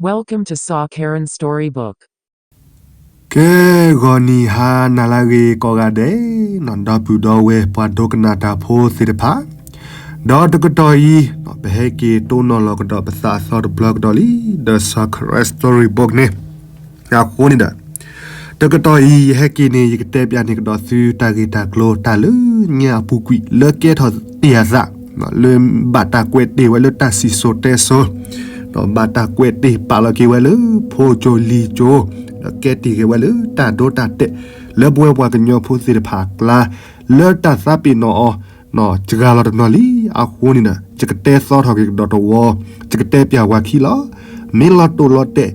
Welcome to Sa Karen Storybook. ကဲ ဂီၤနံၤဟါနၤလၢအဂ့ၤကိးဂၤဒဲး, ဒီပုၢ်ဒီဝဲၢ်ပှၤဒိကနၣ်တၢ်ဖိသ့ၣ်တဖၣ်, ဒီးတကတီၢ်အံၤ ပဟဲက့ၤတိၢ်နီၣ်လီၤကဒီးပသးအသီတဘျီကဒီးလံ, ဒီး Sa Karen Storybook န့ၣ်, အဃိန့ၣ်ဒီး တကတီၢ်အံၤ ယဟဲက့ၤန့ၣ် ယကတဲပၠးန့ၢ်ကဒီးသုတၢ်ဂ့ၢ်တၢ်ကျိၤ တၢ်လၢညါအပူၤကွံာ် လၢကဲထီၣ်တ့ၢ်အသး, လၢဘၣ်တၢ်ကွဲးတ့ၢ်ဝဲလၢတၢ်စံၣ်စိၤတဲစိၤ, ဒီးဘၣ်တၢ်ကွဲးတ့ၢ်ပာ်လီၤက့ၤဝဲလၢဖိကၠိလံၤကၠိ, ဒီးကဲတ့ၢ်က့ၤဝဲလၢတၢ်ဒိတၢ်တဲာ် လၢပဝဲပှၤကညီဖိသ့ၣ်တဖၣ်အကျါ, လၢတၢ်သးပ့ၤနီၣ်အီၤ စှၤလီၤတနီၤလံ. အဃိန့ၣ်ဒီး ယကတဲသီထီၣ်က့ၤကဒီးတဝီ, ယကတဲပၠးဝဲခံလီၤ. မ့ၢ်လီၤတိၢ်လီၤတဲာ်,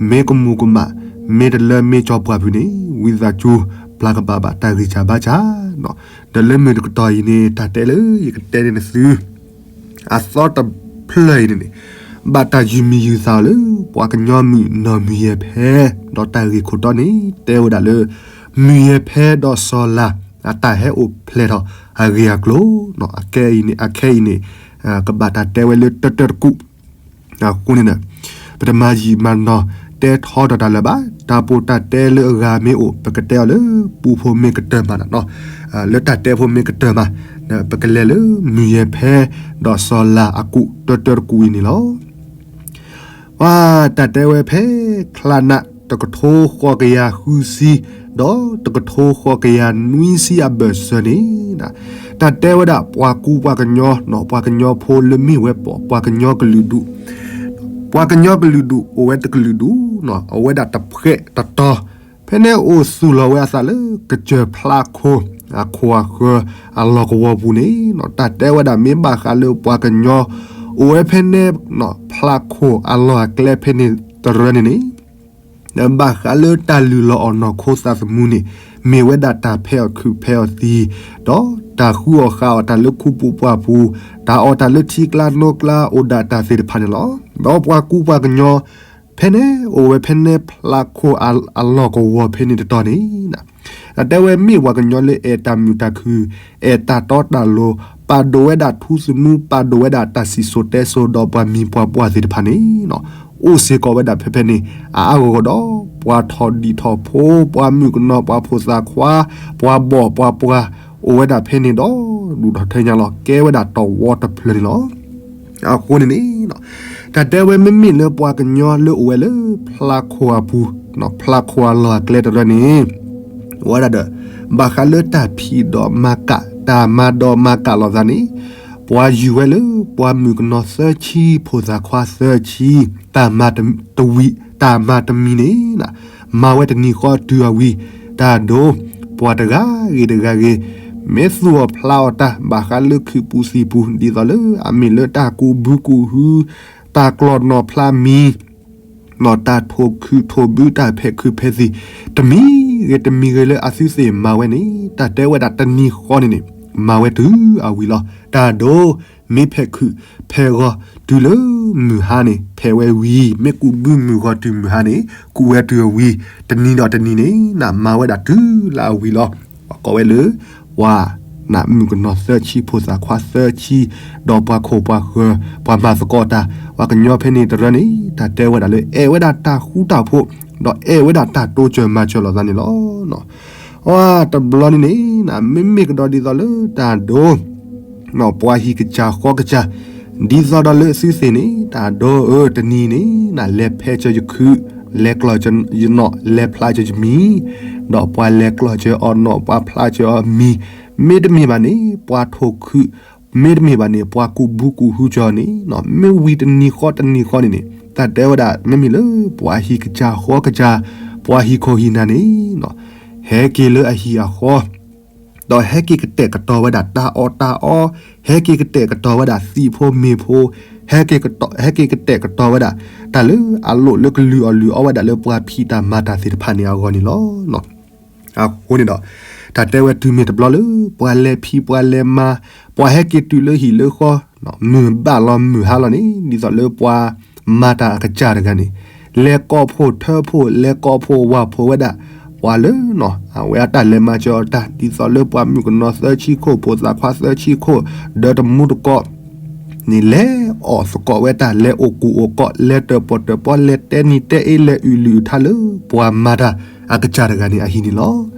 မ့ၢ်ကမူၤကမၣ်, မ့ၢ်တလၢမ့ၢ်ကၠီပှၢ်ဖုးန့ၣ် ဝံသးစူၤ ပျၢ်ကဘၣ်ဘၣ်တၢ်ဂံၢ်စၢ်ဘါစၢ်, ဒီးလၢမုၢ်တကတီၢ်အံၤန့ၣ် တၢ်တဲလၢယကတဲန့ၢ်နသု အသီတဖျၢၣ်အံၤန့ၣ်န့ၣ် ဘၣ်တၢ်ယုၢ်မံၤယုၢ်သးအီၤလၢ ပှၤကညီမုၣ်နီၢ်မုၢ်ယဲၢ်ဖဲ, ဒီးတၢ်ဂ့ၢ်ခိၣ်တီန့ၣ် တဲဝဲဒၣ်လၢ မုၢ်ယဲၢ်ဖဲဒီးစီၤလၤ အတၢ်ဟဲအိၣ်ဖျဲၣ်ထီၣ်အဂ့ၢ်အကျိၤ, အခဲအံၤန့ၣ် အခဲအံၤန့ၣ် ကဘၣ်တၢ်တဲဝဲလၢတၢတၢတကူာ်, အဃိန့ၣ်ဒီး ပတမၤယံာ်မၤနီၢ်တဲထီဒီးတၢ်လၢၤဘၣ်, တၢ်ပီးတၢ်တဲလၢအဂၤမ့ၢ်အိၣ် ပကတဲအီၤလၢပူဖိမ့ၢ်ကတၢၢ်မး, လၢတၢ်တဲဖိမ့ၢ်ကတၢၢ်မး, ပကလဲၤလၢမုၢ်ယဲၢ်ဖဲဒီးစီၤလၤအကူာ်တၢတၢတကူာ်အံၤန့ၣ်လီၤ. ပှၤတၢ်တဲဝဲဖဲ ချါနး တကထိဃိးကယၤဃုဆံ ဒီးတကထိဃိးကယၤနွံဆံအဘၢၣ်စၢၤန့ၣ်, တၢ်တဲဝဲဒၣ်ပှၤကူပှၤကညီ, ပှၤကညီဖိလၢမ့ၢ်ဝဲပှၤကညီကလုာ်ဒူၣ်, ပှၤကညီကလုာ်ဒူၣ်အိၣ်ဝဲတကလုာ်ဒူၣ်, အဝဲဒၣ်တဖှဲးတတီၤ, ဖဲန့ၣ်အိၣ်သူၣ်လီၤဝဲအသးလၢ ကစၢၢ်ဖျးခိၣ် အခိၣ်အဃၢၤအလီၢ်ကဝီၤပူၤန့ၣ်, တၢ်တဲဝဲဒၣ်မ့ၢ်ဘၣ်ဃးလၢပှၤကညီ အိၣ်ဝဲဖဲန့ၣ် ဖျးခိၣ်အလီၢ်အကျဲဖဲန့ၣ်တရၢန့ၣ်န့ၣ်, ဘၣ်ဃးလၢတၢ်လုၢ်လီၤအီၣ်နီၢ်ခိသးသမူန့ၣ် မ့ၢ်ဝဲဒၣ်တၢ်ဖဲးအီၣ်ခုးဖဲးအီၣ်သံ, ဒီးတၢ်ဃုအီၣ်ဃုအီတၢ်လၢခူပူၤပှၢ်ပူၤ, တၢ်အီၣ်တၢ်လၢထံကျါနိကျါအိၣ်ဒၣ်တၢ်သ့ၣ်တဖၣ်န့ၣ်လီၤ. ဒီးပှၤကူပှၤကညီ ဖဲန့ၣ် အိၣ်ဝဲဖဲန့ၣ်ဖျးခိၣ်အလီၢ်ကဝီၤဖဲန့ၣ်တတီၤန့ၣ်, တၢ်တဲဝဲမ့ၢ်ပှၤကညီလၢအဲၣ်တၢ်မုာ်တၢ်ခုၣ်, အဲၣ်တၢ်တီတၢ်လိၤ, ပာ်ဒိၣ်ဝဲဒၣ်ထူသနူ, ပာ်ဒိၣ်ဝဲဒၣ်တၢ်စံၣ်စိၤတဲစိၤဒီးပှၤမံၤပှၤပှၢ်သ့ၣ်တဖၣ်န့ၣ်, အိၣ်စ့ၢ်ကီးဝဲဒၣ်ဖဲဖဲန့ၣ် အါအါဂီၢ်ဂီၢ်ဒီး ပှၤထီၣ်ဒံၣ်ထီၣ်ဖိ, ပှၤမုၣ်ကနီၤ, ပှၤဖိသၣ်ခွါ, ပှၤဘီၣ်ပှၤပှၢ်, အိၣ်ဝဲဒၣ်ဖဲန့ၣ်ဒီး ဒူၣ်ထီၣ်ထၢညါလီၤ. ကဲဝဲဒၣ်တဝီတဖျၢၣ်န့ၣ်လီၤ. အဃိန့ၣ်န့ၣ်, တၢ်တဲဝဲမ့မ့ၢ်လၢပှၤကညီလၢအိၣ်ဝဲလၢဖျးခိၣ်အပူၤ, ဖျးခိၣ်အလီၢ်အကျဲတရၢန့ၣ်, ဝဲဒၣ်ဒီး ဘၣ်ဃးလၢတၢ်ဖံးဒီးမၤကၣ်, တၢ်မၤဒီးမၤကၣ်လိာ်သးန့ၣ်, ပှၤယုၢ်ဝဲလၢပှၤမုၣ်ကနီၤသၢဆံ, ဖိသၣ်ခွါသၢဆံ, တၢ်မၤတဝံၤ, တၢ်မၤတမံၤန့ၣ် မၤဝဲတနံၤဃီတုၤအဝံၤ, တၢ်ဒိ ပှၤတဂၤဂ့ၤတဂၤဂ့ၤ, မ့ၢ်သူၣ်အီၣ်ဖျးအီၣ်တၢ် ဘၣ်ဃးလၢခုးပူၤသံၣ်ပူၤ ဒ်သိးလၢအမ့ၢ်လၢတၢ်ကူးဘုကူးဟု, တၢ်ကျီၢ်နီၣ်ဖျးမံၤ, တၢ်ထိၣ်ခုးထိၣ်ဘု တၢ်ဖဲးခုးဖဲးသံၣ်, တမံၤဂ့ၤတမံၤဂ့ၤလၢအသုသ့ၣ်မၤဝဲန့ၣ် တၢ်တဲဝဲဒၣ်တနံၤဃီန့ၣ်န့ၣ် မၤဝဲတုၤအဝံၤလီၤ. တၢ်ဒိ မ့ၢ်ဖဲးခုးဖဲးဂီၤတုၤလၢမုၢ်ဟါန့ၣ် ဖဲးဝဲဝံၤ, မ့ၢ်ကူးဘုမုၢ်ဂီၤတုၤမုၢ်ဟါန့ၣ် ကူးဝဲတုၤအဝံၤ, တနံၤဒီးတနံၤန့ၣ် နမၤဝဲဒၣ်တုၤလၢအဝံၤလီၤ. ကိးဝဲလၢ ပှၤ နမုၣ်ကနီၤသၢဆံ ဖိသၣ်ခွါသၢဆံ, ဒီးပှၤခိၣ်ပှၤဃၢၤ ပှၤမၤသကိးတၢ်, ပှၤကညီဖဲန့ၣ်တရၢန့ၣ် တၢ်တဲဝဲဒၣ်လၢ အဲၣ်ဝဲဒၣ်တၢ်ဃူတၢ်ဖိး, ဒီးအဲၣ်ဝဲဒၣ်တၢ်တိစၢၤမၤစၢၤလိာ်သးန့ၣ်လီၤ. အတဘျီန့ၣ်န့ၣ် မ့မ့ၢ်ကဒီးဒ်သိးလၢတၢ်ဒိ ပှၤဟံၣ်ကစၢ်ဃီကစၢ်, ဒ်သိးဒီးလၢသုသ့ၣ်န့ၣ် တၢ်ဒိဧၢ တနံၤန့ၣ် နလဲၤဖဲးစၢၤယခုး, လဲၤကျီၢ်စၢၤယနီၣ်, လဲၤဖျါစၢၤယမံၤ, ဒီးပှၤလဲၤကျီၢ်စၢၤအီၤနီၣ်, ပှၤဖျါစၢၤအီၤမံၤ, မ့တမ့ၢ်ဘၣ်န့ၣ် ပှၤထိၣ်ခုး, မ့တမ့ၢ်ဘၣ်န့ၣ် ပှၤကူးဘုကူးဟုစၢၤအီၤန့ၣ် မ့ၢ်ဝံၤတနံၤဃီတနံၤဃီန့ၣ်န့ၣ် တၢ်တဲဝဲဒၣ် မ့မ့ၢ်လၢပှၤဟံၣ်ကစၢ်ဃီကစၢ်, ပှၤဟံၣ်ခိၣ်ဟံၣ်နၢ်န့ၣ် ဟဲက့ၤလၢအဟံၣ်အဃီ, ဒီးဟဲက့ၤကတဲာ်ကတီၤဝဲဒၣ်တၢ်အီၣ်တၢ်အီ, ဟဲက့ၤကတဲာ်ကတီၤဝဲဒၣ်သံၣ်ဖိမ့ၤဖိ, ဟဲက့ၤကတဲာ်ကတီၤဝဲဒၣ် တၢ်လၢအလိၣ်လၢကလုၢ်အီၣ်လုၢ်အီဝဲဒၣ်လၢပှၤဖံးတၢ်မၤတၢ်သ့ၣ်တဖၣ်န့ၣ်အဂီၢ်န့ၣ်လီၤ. အဃိန့ၣ်ဒီး တၢ်တဲဝဲတုၤမ့ၢ်တဘျီလၢ ပှၤလဲၤဖံးပှၤလဲၤမၤ, ပှၤဟဲက့ၤတုၤလၢဟံၣ်လၢဃီ, မုၢ်ဘၣ်လီၤမုၢ်ဟါလီၤန့ၣ် ဒ်သိးလၢပှၤမၤတၢ်အကစၢ်တဂၤန့ၣ် လဲၤကိးဖှိၣ်ထၢဖှိၣ် လဲၤကိးဖှိၣ်ဝၢ်ဖှိၣ်ဝဲဒၣ် ပှၤလၢ အဝဲအတၢ်လဲၤမၤစၢၤအီၤတၢ် ဒ်သိးလၢပှၤမုၣ်ကနီၤသၢဆံခိၣ် ဖိသၣ်ခွါသၢဆံခိၣ် ဒီးတမူတကိး န့ၣ်လဲၤအီၣ်သကိးဝဲတၢ် လဲၤအိၣ်ကူၣ်အိၣ်ကီး လဲၤတၢၣ်ပီၣ်တၢၣ်ပီ လဲၤတဲနံၤတဲအ့ လဲၤအုၣ်လုၢ်အုၣ်ထါလၢ ပှၤမၤတၢ်အကစၢ်တဂၤန့ၣ်အဟံၣ်န့ၣ်လီၤ.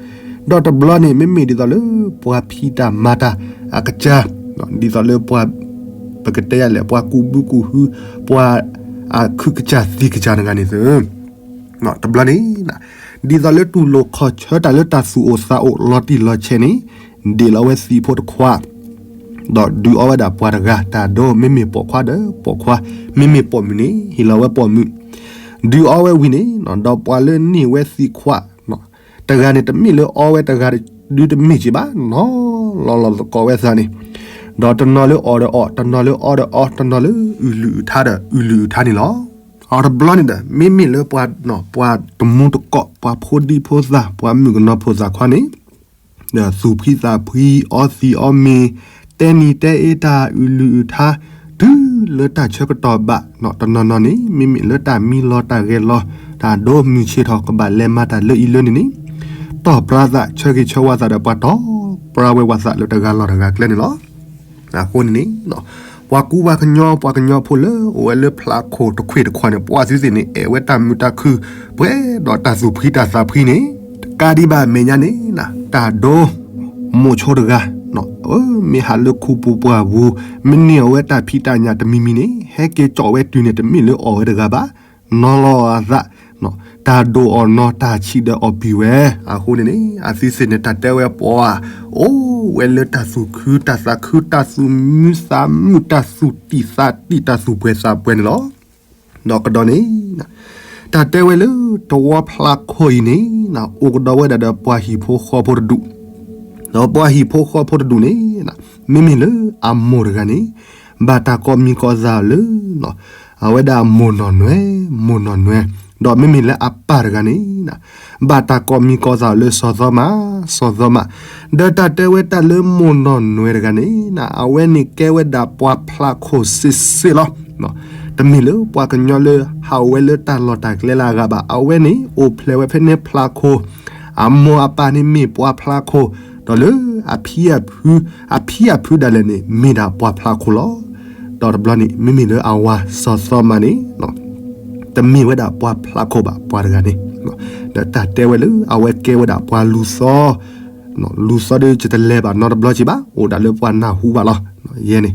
ဒီးတဘျီန့ၣ် မ့မ့ၢ်ဒ်သိးလၢပှၤဖံးတၢ်မၤတၢ်အကစၢ်, ဒ်သိးလၢပှၤ ပကတဲယၤလဲၣ် ပှၤကူးဘုကူးဟု ပှၤအခုၣ်ကစၢ်သံကစၢ်တဂၤန့ၣ်သ့ၣ် တဘျီန့ၣ် ဒ်သိးလၢတူၢ်လိာ်ခီၣ်ဆၢတၢ်လၢတၢ်သူၣ်အိၣ်သးအိၣ်လီၤတံၢ်လီၤဆဲးန့ၣ် ဒ့ၣ်လီၤဝဲသံးဖိတခွး, ဒီးဒုးအီဝဲဒၣ်ပှၤတဂၤ တၢ်ဒိ မ့မ့ၢ်ပိာ်ခွါဒီးပိာ်ခွါ, မ့မ့ၢ်ပိာ်မုၣ်န့ၣ် ဟ့ၣ်လီၤဝဲပိာ်မုၣ်, ဒုးအီဝဲဝံၤန့ၣ် ဒီးပှၤလၢန့ၢ်ဝဲသံးခွး တဂၤန့ၣ် တမ့ၢ်လၢအီဝဲတဂၤဒုတမ့ၢ်က့ၤဘၣ်, နီၤလီၤလီၤသကိးဝဲသးန့ၣ်, ဒီးတနီၤလၢအီၣ်ဒီးအီၣ်, တနီၤလၢအီဒီးအီ, တနီၤလၢအုၣ်လုၢ်အုၣ်ထါဒီးအုၣ်လုၢ်အုၣ်ထါန့ၣ်လီၤ. အီၤတဘျီန့ၣ်ဒီး မ့မ့ၢ်လၢပှၤ ပှၤတမူတကိး ပှၤဖိဒံဖိသၣ် ပှၤမုၣ်ကနီၤဖိသၣ်ခွါန့ၣ် ဒီးသူၣ်ဖှံသးဖှံ အီသံးအီမ့ၤ တဲနံၤတဲအ့တၢ်အုၣ်လုၢ်အုၣ်ထါ တုၤလၢတၢ်ဆၢကတီၢ်ဘၣ် တနီၤနီၤန့ၣ် မ့မ့ၢ်လၢတၢ်မံလီၤတၢ်ဂဲၤလီၤ တၢ်ဒိမုၢ်ဆ့ၣ်ထီၣ် ကဘၣ်လဲၤမၤတၢ်လၢအံၤလၢန့ၣ်န့ၣ် တီၢ်ပြါသးဆၢဂ့ၤဆၢဝါသးဒီး ပှၤတီၢ်ပြါဝဲဝဲသးလၢတဂၤလီၢ်တဂၤကျဲန့ၣ်လီၤ. အဃိန့ၣ်န့ၣ် ပှၤကူပှၤကညီ ပှၤကညီဖိလၢအိၣ်ဝဲလၢဖျးခိၣ်တခွ့ၣ်တခွးန့ၣ် ပှၤသုသ့ၣ်န့ၣ် အဲၣ်ဝဲတၢ်မုာ်တၢ်ခုၣ် ပှဲၤဒီးတၢ်သူၣ်ဖှံတၢ်သးဖှံန့ၣ် တကးဒံးဘၣ်အမဲာ်ညါန့ၣ် တၢ်ဒိ မိၢ်ဆိတဂၤ မ့ၢ်ဟးလၢခူပူၤပှၢ်ပူၤ မ့ၢ်န့ၢ်အီၤဝဲတၢ်ဖံးတၢ်ညၣ်တမံၤမံၤန့ၣ် ဟဲက့ၤကၠီၣ်ဝဲတုၤန့ၣ် တမ့ၢ်လၢအီၣ်ဝဲတဂၤဘၣ် နီၤလီၤအသး တၢ်ဒိၣ်အီၣ်နီၤ တၢ်ဆံးဒီးအီၣ်ပံၤဝဲ အဃိန့ၣ်န့ၣ် အသုသ့ၣ်န့ၣ် တၢ်တဲဝဲပှၤ အိၣ်ဝဲလၢတၢ်သူၣ်ခုတၢ်သးခု တၢ်သူၣ်မံသးမုာ် တၢ်သူၣ်တံၢ်သးတံၢ် တၢ်သူၣ်ပှဲၤသးပှဲၤန့ၣ်လီၤ. ဒီးကဒီးန့ၣ် တၢ်တဲဝဲလၢတဝီဖျးခိၣ်အံၤန့ၣ် အိၣ်ကဒီးဝဲဒၣ်ဒီးပှၤဟံၣ်ဖိဃီဖိတဒူၣ် ဒီးပှၤဟံၣ်ဖိဃီဖိတဒူၣ်န့ၣ် မ့မ့ၢ်လၢအမိၢ်တဂၤန့ၣ် ဘၣ်တၢ်ကိးမံၤကိးသးလၢ အဝဲဒၣ်မိၢ်နီၢ်နွဲၣ် မိၢ်နီၢ်နွဲၣ်, ဒီးမ့မ့ၢ်လၢအပၢ်တဂၤန့ၣ် ဘၣ်တၢ်ကိးမံၤကိးသးလၢစီၤသီမး စီၤသီမး, ဒီးတၢ်တဲဝဲတၢ်လၢမိၢ်နီၢ်နွဲၣ်တဂၤန့ၣ် အဝဲန့ၣ်ကဲဝဲဒၣ်ပှၤဖျးခိၣ်စ့ၢ်စ့ၢ်လီၤ. တမ့ၢ်လၢပှၤကညီလၢဟးအိၣ်ဝဲလၢတၢ်လီၢ်တၢ်ကျဲလၢအဂၤဘၣ်, အဝဲန့ၣ်အိၣ်ဖျဲၣ်ဝဲဖဲန့ၣ်ဖျးခိၣ်, အမိၢ်အပၢ်န့ၣ်မ့ၢ်ပှၤဖျးခိၣ်, ဒီးလၢအဖံအဖု, အဖံအဖုဒၣ်လဲာ်န့ၣ် မ့ၢ်ဒၣ်ပှၤဖျးခိၣ်လီၤ. ဒီးတဘျီန့ၣ် မ့မ့ၢ်လၢအဝၤစီၤသီမးန့ၣ် တမ့ၢ်ဝဲဒၣ်ပှၤဖျးခိၣ်ဘၣ် ပှၤတဂၤန့ၣ်, ဒီးတၢ်တဲဝဲလၢအဝဲကဲဝဲဒၣ်ပှၤလူၤသီ, လူၤသီဒီးယတလဲၤဘၣ်နီတဘျီက့ၤဘၣ်, အိၣ်ဒၣ်လၢပှၤနၢ်ဟူဘၣ်လီၤ. ယဲန့ၣ်,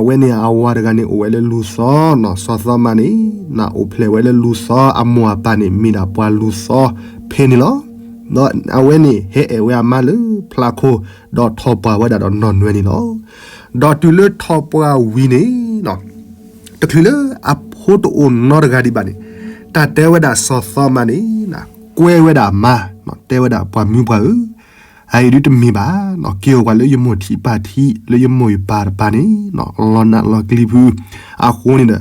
ဝဲန့ၣ်အဝၤတဂၤန့ၣ် အိၣ်ဝဲလၢလူၤသီနီၤ, စီၤသီမးန့ၣ် နအိၣ်ဖျဲၣ်ဝဲလၢလူၤသီ, အမိၢ်အပၢ်န့ၣ် မ့ၢ်ဒၣ်ပှၤလူၤသီဖဲန့ၣ်လီၤ. ဒီးအဝဲန့ၣ် ဟဲအဲၣ်ဝဲအမါလၢဖျးခိၣ်, ဒီးထီၣ်ပှၢ်ဝဲဒၣ်ဒီးနီၢ်နွဲၣ်န့ၣ်လီၤ. ဒီးတုၤလၢထီၣ်ပှၢ်ဝံၤန့ၣ် တချုးလၢအဖိတအိၣ်နီတဂၤဒံးဘၣ်န့ၣ်, တၢ်တဲဝဲဒၣ်စီၤသီမးန့ၣ် ကွဲဝဲဒၣ်အမါ, တဲဝဲဒၣ်ပှၤမုၣ်ပှၢ်ဧၢ, အအံၤဒုတမ့ၢ်ဘၣ်, က့ၤအိၣ်ပှၤလၢယမိၢ်ထံးပၢ်ထံး လၢယမိၢ်ယပၢ်တပၤန့ၣ် လီၤနးလီၤကျံဖု, အဃိန့ၣ်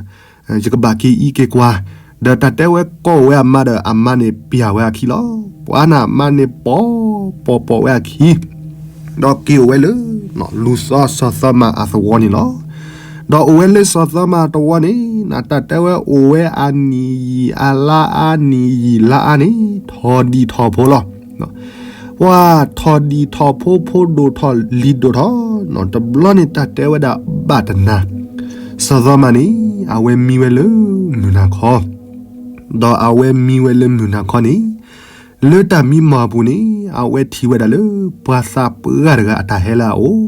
ဒီး ယကဘၣ်က့ၤအံးက့ၤကွၢ်, ဒီးတၢ်တဲဝဲကိးဝဲအမါဒီး အမါန့ၣ်ပျၢ်ဝဲအခံလီၤ. ပှၤန့ၣ်အမါန့ၣ်ပိာ်, ပိာ်ပိာ်ဝဲအခံ ဒီးက့ၤအိၣ်ဝဲလၢ လူၤသီစီၤသီမးအသဝီန့ၣ်လီၤ. ဒီးအိၣ်ဝဲလၢစီၤသီမးအသဝီန့ၣ် တၢ်တဲဝဲအိၣ်ဝဲအနံၣ်ယံာ်အါလါအါ နံၣ်ယံာ်လါအါန့ၣ် ထီၣ်ဒံၣ်ထီၣ်ဖိလီၤ. ပှၤထီၣ်ဒံၣ်ထီၣ်ဖိ ဖိဒိၣ်ထီၣ်လံၤဒိၣ်ထီၣ်, တဘျီန့ၣ်တၢ်တဲဝဲဒၣ်ဘၣ်တနၤ, စီၤသီမးန့ၣ် အဝဲမံဝဲလၢမုၢ်နၤခီ ဒီးအဝဲမံဝဲလၢမုၢ်နၤခီန့ၣ် လၢတၢ်မံမီၢ်အပူၤန့ၣ် အဝဲထံၣ်ဝဲဒၣ်လၢ ပှၤသးပှၢ်တဂၤအတၢ်ဟဲလၢအအိၣ်,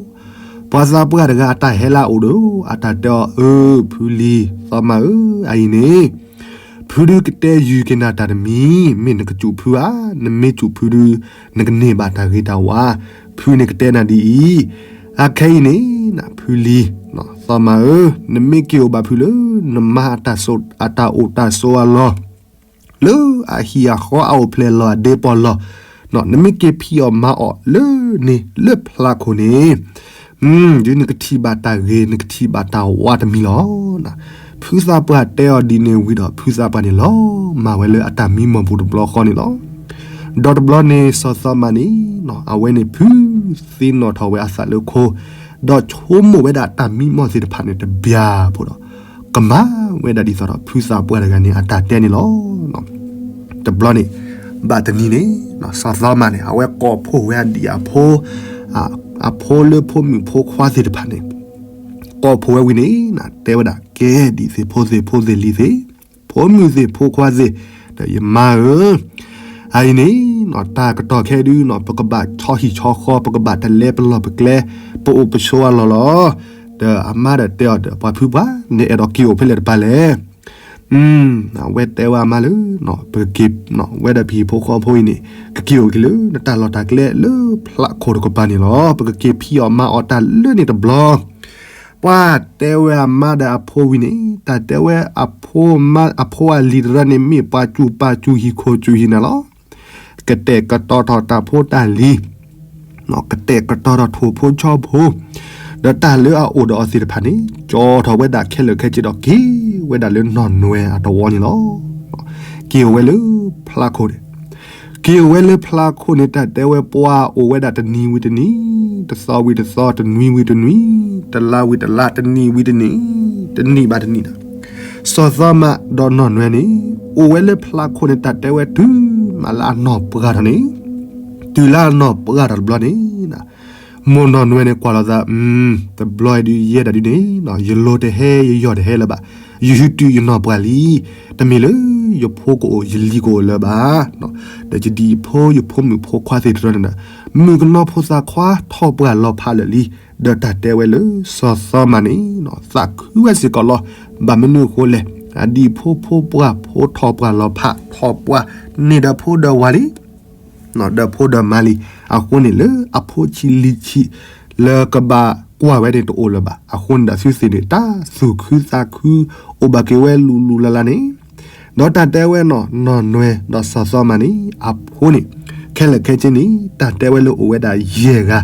ပှၤသးပှၢ်တဂၤအတၢ်ဟဲလၢအအိၣ်ဒီး အတၢ်တဲအီၤ အၢ ဖုလံၤ သီမးဧၢ, အအံၤန့ၣ် ဖုဒုကတဲယုၢ်က့ၤနၤတၢ်တမံၤ, မ့ၢ်နကစူးဖုဧါ, နမ့ၢ်စူးဖုဒု နကန့ၢ်ဘၣ်တၢ်ဂ့ၤတၢ်ဝါ, ဖုန့ၣ်ကတဲနၤဒ်အံၤ, အခဲအံၤန့ၣ် ဖုလံၤ သီမးဧၢ, နမ့ၢ်က့ၤအိၣ်ဘၣ်ဖုလၢ နမါအတၢ်အိၣ်တၢ်ဆိးအလီၢ် လၢအဟံၣ်အဃီအအိၣ်ဖျဲၣ်လီၢ်အဒ့ပီၢ်လီၢ်, နမ့ၢ်က့ၤဖံးအီၣ်မၤအီၣ်လၢန့ၣ်လၢဖျးခိၣ်န့ၣ်, ဒ်နကထံၣ်ဘၣ်တၢ်ဂ့ၤ နကထံၣ်ဘၣ်တၢ်ဝါတမံၤလီၤ. ဖုသးပှၢ်တဲအီၤဒ်န့ၣ်ဝံၤဒီး ဖုသးပှၢ်န့ၣ်လီၤမၢ်ဝဲလၢအတၢ်မံမီၢ်ပူၤတဘျီဃီန့ၣ်လီၤ. ဒီးတဘျီန့ၣ်စီၤသီမးန့ၣ် အဝဲန့ၣ်ဖုသ့ၣ်နီၣ်ထီၣ်ဝဲအသးလၢခိ, ဒီးဆိကမိၣ်ဝဲဒၣ်တၢ်မံမီၢ်သ့ၣ်တဖၣ်န့ၣ်တဘျီဖိဒီး ကမၤဝဲဒၣ်ဒ်သိးဒီး ဖုသးပှၢ်တဂၤန့ၣ်အတၢ်တဲန့ၣ်လီၤ. တဘျီန့ၣ် ဘၣ်တနံၤန့ၣ် စီၤသီမးန့ၣ် အဝဲကိးဖှိၣ်ဝဲအဒံၣ်အဖိ, အဖိလၢဖိမုၣ်ဖိခွါသ့ၣ်တဖၣ်န့ၣ် အီၣ်ဖိဝဲဝံၤန့ၣ် တဲဝဲဒၣ် ကဲဒံးသ့ၣ်ဖိသ့ၣ်ဖိသ့ၣ်လံၤသ့ၣ်, ဖိမုၣ်သ့ၣ်ဖိခွါသ့ၣ်, ဒီးယမါဧၢ, အအံၤန့ၣ် တၢ်ကတီၢ်ခဲအံၤဒုးနီၤ ပကဘၣ်ဆီဟံၣ်ဆီဃီ ပကဘၣ်တလဲပလီၢ်ပကျဲ ပအိၣ်ပဆိးအလီၢ်လီၤ. ဒီးအမါဒီးတဲအီၤဒီး ပှၤဖုပှၢ် နအဲၣ်ဒိးက့ၤအိၣ်ဖဲလဲၣ်တပၤလဲၣ်. အဝဲတဲဝဲအမါလၢ ပကက့ၤ ဝဲဒီးပဟံၣ်ဖိဃီဖိအံၤန့ၣ် ကက့ၤအိၣ်က့ၤလၢနတၢ်လီၢ်တၢ်ကျဲလၢဖျးခိၣ်တကပၤန့ၣ်လီၤ. ပကက့ၤဖံးအီၣ်မၤအီၣ်တၢ်လၢန့ၣ်တဘျီ. ပှၤတဲဝဲအမါဒီးအဖိဝံၤန့ၣ် တၢ်တဲဝဲအဖိမါ အဖိအလံၤတရၢန့ၣ် မ့ၢ်ပှၤစူၤပာ်စူၤဟံၣ်ခိၣ်စူၤဟံၣ်နၤလီၤ. ကတဲာ်ကတီၤထီၣ်တၢ်ဖိတၢ်လံၤ ကတဲာ်ကတီၤထီၣ်ထိၣ်ဖိဆီဖိ, ဒီးတၢ်လၢအအိၣ်ဒီးအီၤသ့ၣ်တဖၣ်န့ၣ် ကၠီထီၣ်ဝဲဒၣ်ခဲလၢာ်ခဲဆ့ဒီး က့ၤဝဲဒၣ်လၢနီၢ်နွဲအတဝီန့ၣ်လီၤ. က့ၤအိၣ်ဝဲလၢဖျးခိၣ်န့ၣ်, က့ၤအိၣ်ဝဲလၢဖျးခိၣ်န့ၣ် တၢ်တဲဝဲပှၤအိၣ်ဝဲဒၣ်တနံၤဝံၤတနံၤ, တသီဝံၤတသီ, တနွံဝံၤတနွံ, တလါဝံၤတလါ, တနံၣ်ဝံၤတနံၣ်, တနံၣ်ဘၣ်တနံၣ်ဒီး စီၤသီမးဒီးနီၢ်နွဲန့ၣ် အိၣ်ဝဲလၢဖျးခိၣ်န့ၣ် တၢ်တဲဝဲတုၤမးလၢအနီၢ်ပှၢ်ထီၣ်န့ၣ်, တုၤလၢအနီၢ်ပှၢ်ထီၣ်တဘျီန့ၣ်, မိၢ်နီၢ်နွဲန့ၣ် ကွၢ်လီၤသး, တဘျီအံၤဒုးယဲဒၣ်ဒုးန့ၣ် ယလိၤတဟဲ ယယီၢ်တဟဲလၢၤဘၣ်. ယဟုတုၤယနီၢ်ပှၢ်လံ. တမ့ၢ်လၢယဖိကအိၣ် ယလံၤကအိၣ်လၢၤဘၣ်. ဒီးယဒံၣ်ဖိယဖိမုၣ်ဖိခွါသ့ၣ်တဖၣ်န့ၣ်ဒီး မုၣ်ကနီၤဖိသၣ်ခွါထီၣ်ပှၢ်လီၤဖးလၢာ်လံ. ဒီးတၢ်တဲဝဲလၢစီၤသီမးန့ၣ် သးခုဝဲစ့ၢ်ကီးလီၤ. ဘၣ်မနုၤအဃိလဲၣ်, အဒံၣ်ဖိဖိပှၢ်ဖိထီၣ်ပှၢ်လီၤဖး ထီၣ်ပှၢ်န့ၢ်ဒီးဖိဒီးဝၤလံ ဒီးဖိဒီးမါလံ. အဃိန့ၣ်လၢအဖိဆံးလံၤဆံး လၢကဘၣ်ကွၢ်ဝဲန့ၣ်တအိၣ်လၢၤဘၣ်. အဃိန့ၣ်ဒီးသုသ့ၣ်န့ၣ် တၢ်သူၣ်ခုသးခု အိၣ်ဘၣ်က့ၤဝဲလူၤလူၤလၢ်လၢ်န့ၣ်, ဒီးတၢ်တဲဝဲနီၢ်နီၢ်နွဲဒီးစီၤသီမးန့ၣ် အဖိန့ၣ် ခဲလၢာ်ခဲဆ့န့ၣ် တၢ်တဲဝဲလၢအိၣ်ဝဲဒၣ်ယဲၢ်ဂၤ.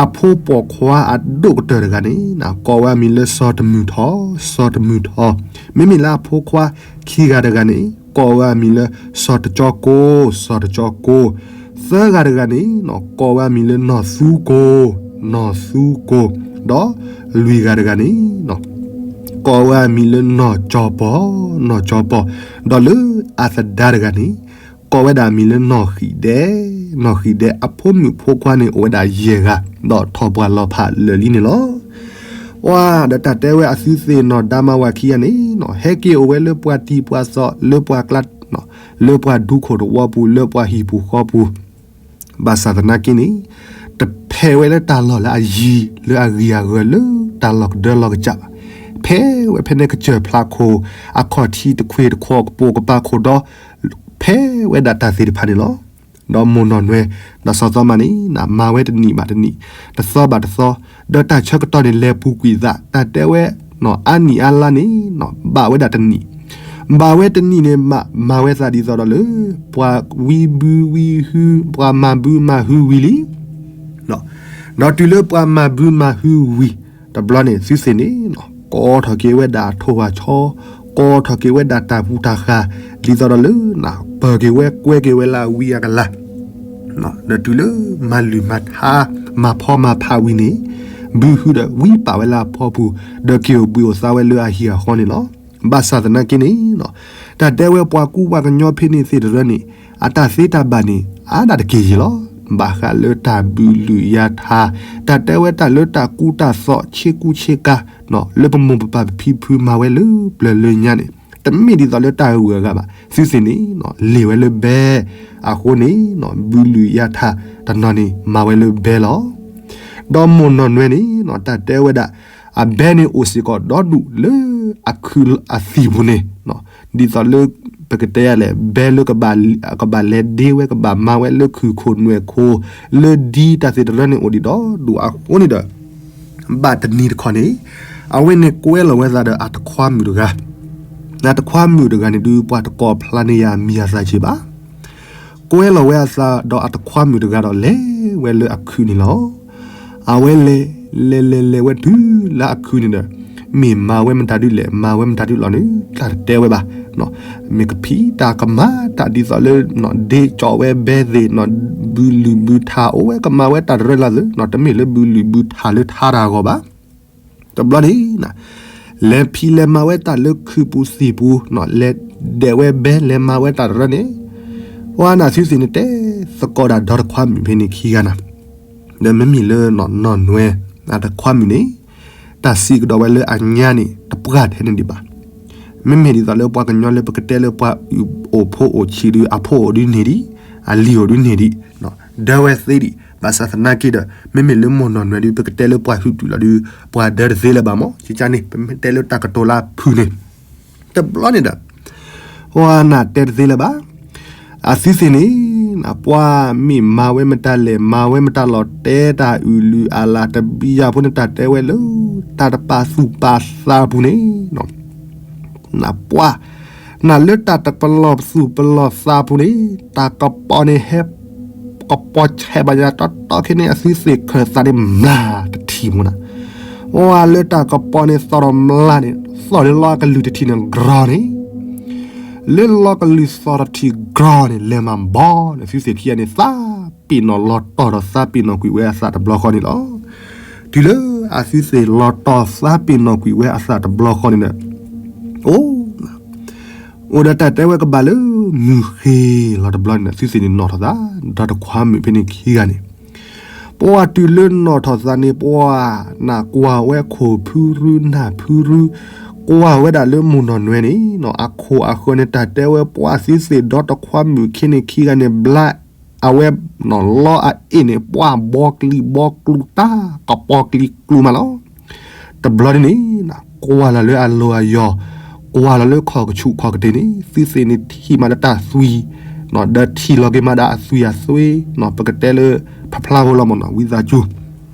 အဖိပိာ်ခွါအဒိၣ်ကတၢၢ်တဂၤန့ၣ် ကိးဝဲအမံၤလၢစီၤတမုၢ်ထီၣ်, စီၤတမုၢ်ထီၣ်. မ့မ့ၢ်လၢအဖိခွါခံဂၤတဂၤန့ၣ် ကိးဝဲအမံၤလၢစီၤတကၠီကိ, စီၤတကၠီကိ. သၢဂၤတဂၤန့ၣ် ကိးဝဲအမံၤလၢနီၢ်သူကိ, နီၢ်သူကိ. ဒီးလွံၢ်ဂၤတဂၤန့ၣ် ကိးဝဲအမံၤလၢနီၢ်ကၠီပီၢ်, နီၢ်ကၠီပီၢ်. ဒီးလၢအသဒါတဂၤန့ၣ် ကိးဝဲဒၣ်အမံၤလၢနီၢ်ဃံၣ်ဒဲ, နီၢ်ဃံၣ်ဒဲ. အဖိမုၣ်ဖိခွါန့ၣ် အိၣ်ဝဲဒၣ်ယဲၢ်ဂၤ ဒီးထီၣ်ပှၢ်လီၤဖးလၢာ်လံန့ၣ်လီၤ. ပှၤဒီးတၢ်တဲဝဲအသုသ့ၣ်နီၢ်ဒါမါဝၤခံဂၤန့ၣ် ဟဲက့ၤအိၣ်ဝဲလၢပှၤတံၤပှၤသီ လၢပှၤကျါ လၢပှၤဒူခိၣ်တဝီပူၤ လၢပှၤဟံၣ်ပူၤဃီပူၤ. ဘၣ်ဆၣ်သနာ်က့န့ၣ် တဖဲးဝဲလၢတၢ်လီၢ်လၢအယံၤ လၢအဂံၢ်အဂၢၤ လၢတၢ်လီၢ်ကဒၢလီၢ်ကစၢ်ဘၣ်. ဖဲးဝဲဖဲန့ၣ်ကစၢၢ်ဖျးခိၣ် အခီၣ်ထံးတခွ့ၣ်တခီၣ် ကပိာ်ကပၤခိၣ်ဒီး ဖဲးဝဲဒၣ်တၢ်သ့ၣ်တဖၣ်န့ၣ်လီၤ. ဒီးမိၢ်နီၢ်နွဲ ဒီးစီၤသီမးန့ၣ် မၤဝဲတနံၣ်ဘၣ်တနံၣ် တသီဘၣ်တသီ ဒီးတၢ်ဆၢကတီၢ်န့ၣ် လဲၤပူၤကွံာ်သး တၢ်တဲဝဲ အါနံၣ်အါလါန့ၣ် ဘၣ်ဝဲဒၣ်တနံၣ် ဘၣ်ဝဲတနံၣ်န့ၣ် မၤဝဲသးဒ်သိးဒီးလၢ ပှၤဝံဘုဝံဟု ပှၤမၤဘုမၤဟုဝံၤလံ. ဒီးတုၤလၢပှၤမၤဘုမၤဟုဝံၤ တဘျီန့ၣ် သုသ့ၣ်န့ၣ် ကိးထီၣ်က့ၤဝဲဒၣ်အထိၣ်အဆီ ကိးထီၣ်က့ၤဝဲဒၣ်တၢ်ပူၤတၢ်ဃာ် ဒ်သိးဒီးလၢ ပၢၤက့ၤဝဲကွဲက့ၤဝဲလၢအဝံအကလၤ ဒီးတုၤလၢမၤလုၢ်မၤထါ မၤဖီမၤဖးဝံၤန့ၣ် ဘုဟုဒီးဝံပာ်ဝဲလၢအဖီပူၤ ဒီးက့ၤအိၣ်ဘှံးအိၣ်သါဝဲလၢအဟံၣ်အဃီန့ၣ်လီၤ. ဘၣ်ဆၣ်သနာ်က့န့ၣ် တၢ်တဲဝဲပှၤကူပှၤကညီဖဲန့ၣ်သ့ၣ်တဖၣ်န့ၣ် အတၢ်သ့တၢ်ဘၣ်န့ၣ် အါဒၣ်တက့ၢ်ယံၤလီၤ. ဘၣ်ဃးလၢတၢ်ဘုးလုၢ်ယါထါ တၢ်တဲဝဲတၢ်လၢတၢ်ကူတၢ်သိးဆ့ကူဆ့ကၤ လၢပမိၢ်ပပၢ်ပဖံပဖုမၤဝဲလၢပျၢၤလၢညါန့ၣ် တမ့ၢ်ဒ်သိးလၢတၢ်ဂုၤအဂၤဘၣ်. သုသ့ၣ်န့ၣ် လ့ၢ်ဝဲလၢဘဲ အဃိန့ၣ် ဘုးလုၢ်ယါထါတနီၤန့ၣ် မၤဝဲလၢဘဲလီၤ. ဒီးမိၢ်နီၢ်နွဲန့ၣ် တၢ်တဲဝဲဒၣ် အဘဲန့ၣ်အိၣ်စ့ၢ်ကီးဒီဒူၣ်လၢအခုအသံၣ်ပူၤန့ၣ် ဒ်သိးလၢ ပကတဲယၤလဲၣ် ဘဲလၢကဘၣ် ကဘၣ်လဲၤဒ့ဝဲ ကဘၣ်မၤဝဲလၢခုၣ်ခိၣ်နွဲၣ်ခိၣ် လၢဒ်တၢ်သ့ၣ်တဖၣ်န့ၣ်အိၣ်ဒံးဒီဒူၣ်အဃိန့ၣ်ဒီး ဘၣ်တနံၤတခီန့ၣ် အဝဲန့ၣ်ကွဲလီၤဝဲသးဒီးအတခွါမုၣ်တဂၤ အတခွါမုၣ်တဂၤန့ၣ်ဒုး ပှၤတကိးဖျါန့ၢ်ယၤအမံၤအသၣ်က့ဘၣ် ကွဲလီၤဝဲအသးဒီးအတခွါမုၣ်တဂၤဒီးလဲၤဝဲလၢအခုန့ၣ်လီၤ. အဝဲလဲၤ လဲၤလဲၤလဲၤဝဲတုၤ လၢအခုန့ၣ်ဒီး မ့ၢ်မၤဝဲမတၤဒုလဲၣ် မၤဝဲမတၤဒုလီၤန့ၣ် တၢ်တတဲဝဲဘၣ်. မ့ၢ်ကဖံးတၢ်ကမၤတၢ်ဒ်သိးလၢ ဒ့ကၠီဝဲဘဲသ့ၣ် ဘုးလုၢ်ဘုးထါ အိၣ်ဝဲကမၤဝဲတၢ်တရၢလၢ်သ့ၣ် တမ့ၢ်လၢဘုးလုၢ်ဘုးထါလၢထါတၢ်အဂီၢ်ဘၣ်. တဘျီန့ၣ် လဲၤဖံးလဲၤမၤဝဲတၢ်လၢခုၣ်ပူၤသံၣ်ပူၤ လဲၤဒဲးဝဲဘဲ လဲၤမၤဝဲတၢ်တရၢန့ၣ် ပှၤနၢ်သုသ့ၣ်န့ၣ်တဲသကိးဒၣ်ဒီတခွါမုၣ်ဖဲန့ၣ်ခံဂၤနၤ ဒီးမ့မ့ၢ်လၢနီၢ်နွဲ အတခွါမုၣ်န့ၣ် တၢ်စံးကဒီးဝဲလၢအညါန့ၣ် တပှၢ်ထဲန့ၣ်ဒံးဘၣ်. မ့မ့ၢ်ဒ်သိးလၢပှၤကညီလၢပကတဲလၢပှၤအိၣ်ဖှိၣ်အိၣ်ဆံးဒီး အဖိအိၣ်ဒုးန့ၢ်ဒံး, အလံၤအိၣ်ဒုးန့ၢ်ဒံး, ဒၢဝဲသ့ဒံး. ဘၣ်ဆၣ်သနာ်က့ဒီး မ့မ့ၢ်လၢမိၢ်နီၢ်နွဲၣ်ဒုး ပကတဲလၢပှၤဟုၣ်တုၤလီၤဒုး ပှၤဒၢတသ့လၢၤဘၣ်မး. ကန့ၣ် ပမ့ၢ်တဲလၢတၢ်ကတိၤလၢအဖုၣ်န့ၣ် တဘျီန့ၣ်ဒီး ပှၤနၢ်တဲတသ့လၢၤဘၣ်. အသုသ့ၣ်န့ၣ် ပှၤမ့ၢ်မၤဝဲမတၤလဲၣ် မၤဝဲမတၤလီၤ တဲတၢ်အုၣ်လုၢ်အလၢ် တဘံယၤဖိန့ၣ် တၢ်တဲဝဲလၢ တၢ်တပာ်သူၣ်ပာ်သးပူၤန့ၣ် ပှၤ နၢ်လၢတၢ်တပလီၢ်သူၣ်ပလီၢ်သးပူၤန့ၣ် တၢ်ကပီၤန့ၣ်ဟဲ ကပီၤဆဲးဘၣ်ယၤတီတီခဲန့ၣ် အသုသ့ၣ်ခၢၣ်သးန့ၣ် မျၢ်တထံၣ်မူနၤ. ပှၤလၢတၢ်ကပီၤန့ၣ် သီၣ်ဒီးမျၢ်န့ၣ် သီၣ်လၢလီအကလုၢ်တထံၣ်န့ၣ် ကြီၤန့ၣ် လၢလီကလုၢ်သီၣ်တထံၣ်ကြီၤန့ၣ် လဲၤမၤဘီန့ၣ် သုသ့ၣ်ခံဂၤန့ၣ် သးပ့ၤနီၣ်လီၤတီၢ်ဒီးသးပ့ၤနီၣ်ကွံာ်ဝဲအသးတဘျီဃီန့ၣ်လီၤ. တုၤလၢအသုသ့ၣ်လီၤတီၢ်သးပ့ၤနီၣ်ကွံာ်ဝဲအသးတဘျီဃီန့ၣ်ဒီး အိၣ် အိၣ်ဒီးတၢ်တဲဝဲကဘၣ်လၢမုၢ်ဃ့ၤလီၤတဘျီန့ၣ် သုသ့ၣ်န့ၣ်နီၣ်ထီၣ်သး ဒီးတခွါမုၣ်ဖဲန့ၣ်ခံဂၤန့ၣ် ပှၤတုၤလၢနီၣ်ထီၣ်သးန့ၣ် ပှၤနၢ်ကွၢ်ဝဲခိၣ်ဖုရူနၢ်ဖုရူ ကွၢ်ဝဲဒၣ်လၢမိၢ်နီၢ်နွဲၣ်န့ၣ် အခိၣ်အဃၢၤန့ၣ် တၢ်တဲဝဲပှၤသုသ့ၣ်ဒီတခွါမုၣ်ခ့န့ၣ်ခံဂၤန့ၣ် ဘျါအဝဲနီၣ်လီအအ့ၣ်န့ၣ် ပှၤဘီကလံၤဘီကျူတၢ် ကပီၤကလံၤကျူမးလီၤ. တဘျီန့ၣ်န့ၣ် ကွၢ်လီၤလၢအလီၢ်အယီၤ ကွၢ်လီၤလၢခီၣ်ကဆူၣ်ခီၣ်ကတ့ၢ်န့ၣ် သုသ့ၣ်န့ၣ်ထံၣ်မးလၢတၢ်သွံၣ် ဒီးထံၣ်လီၤက့ၤမးဒၣ်အသွံၣ်အသွ့ ပကတဲလၢ ဖဖျါဖိလီၤမးနီၤ ဝံသးစူၤ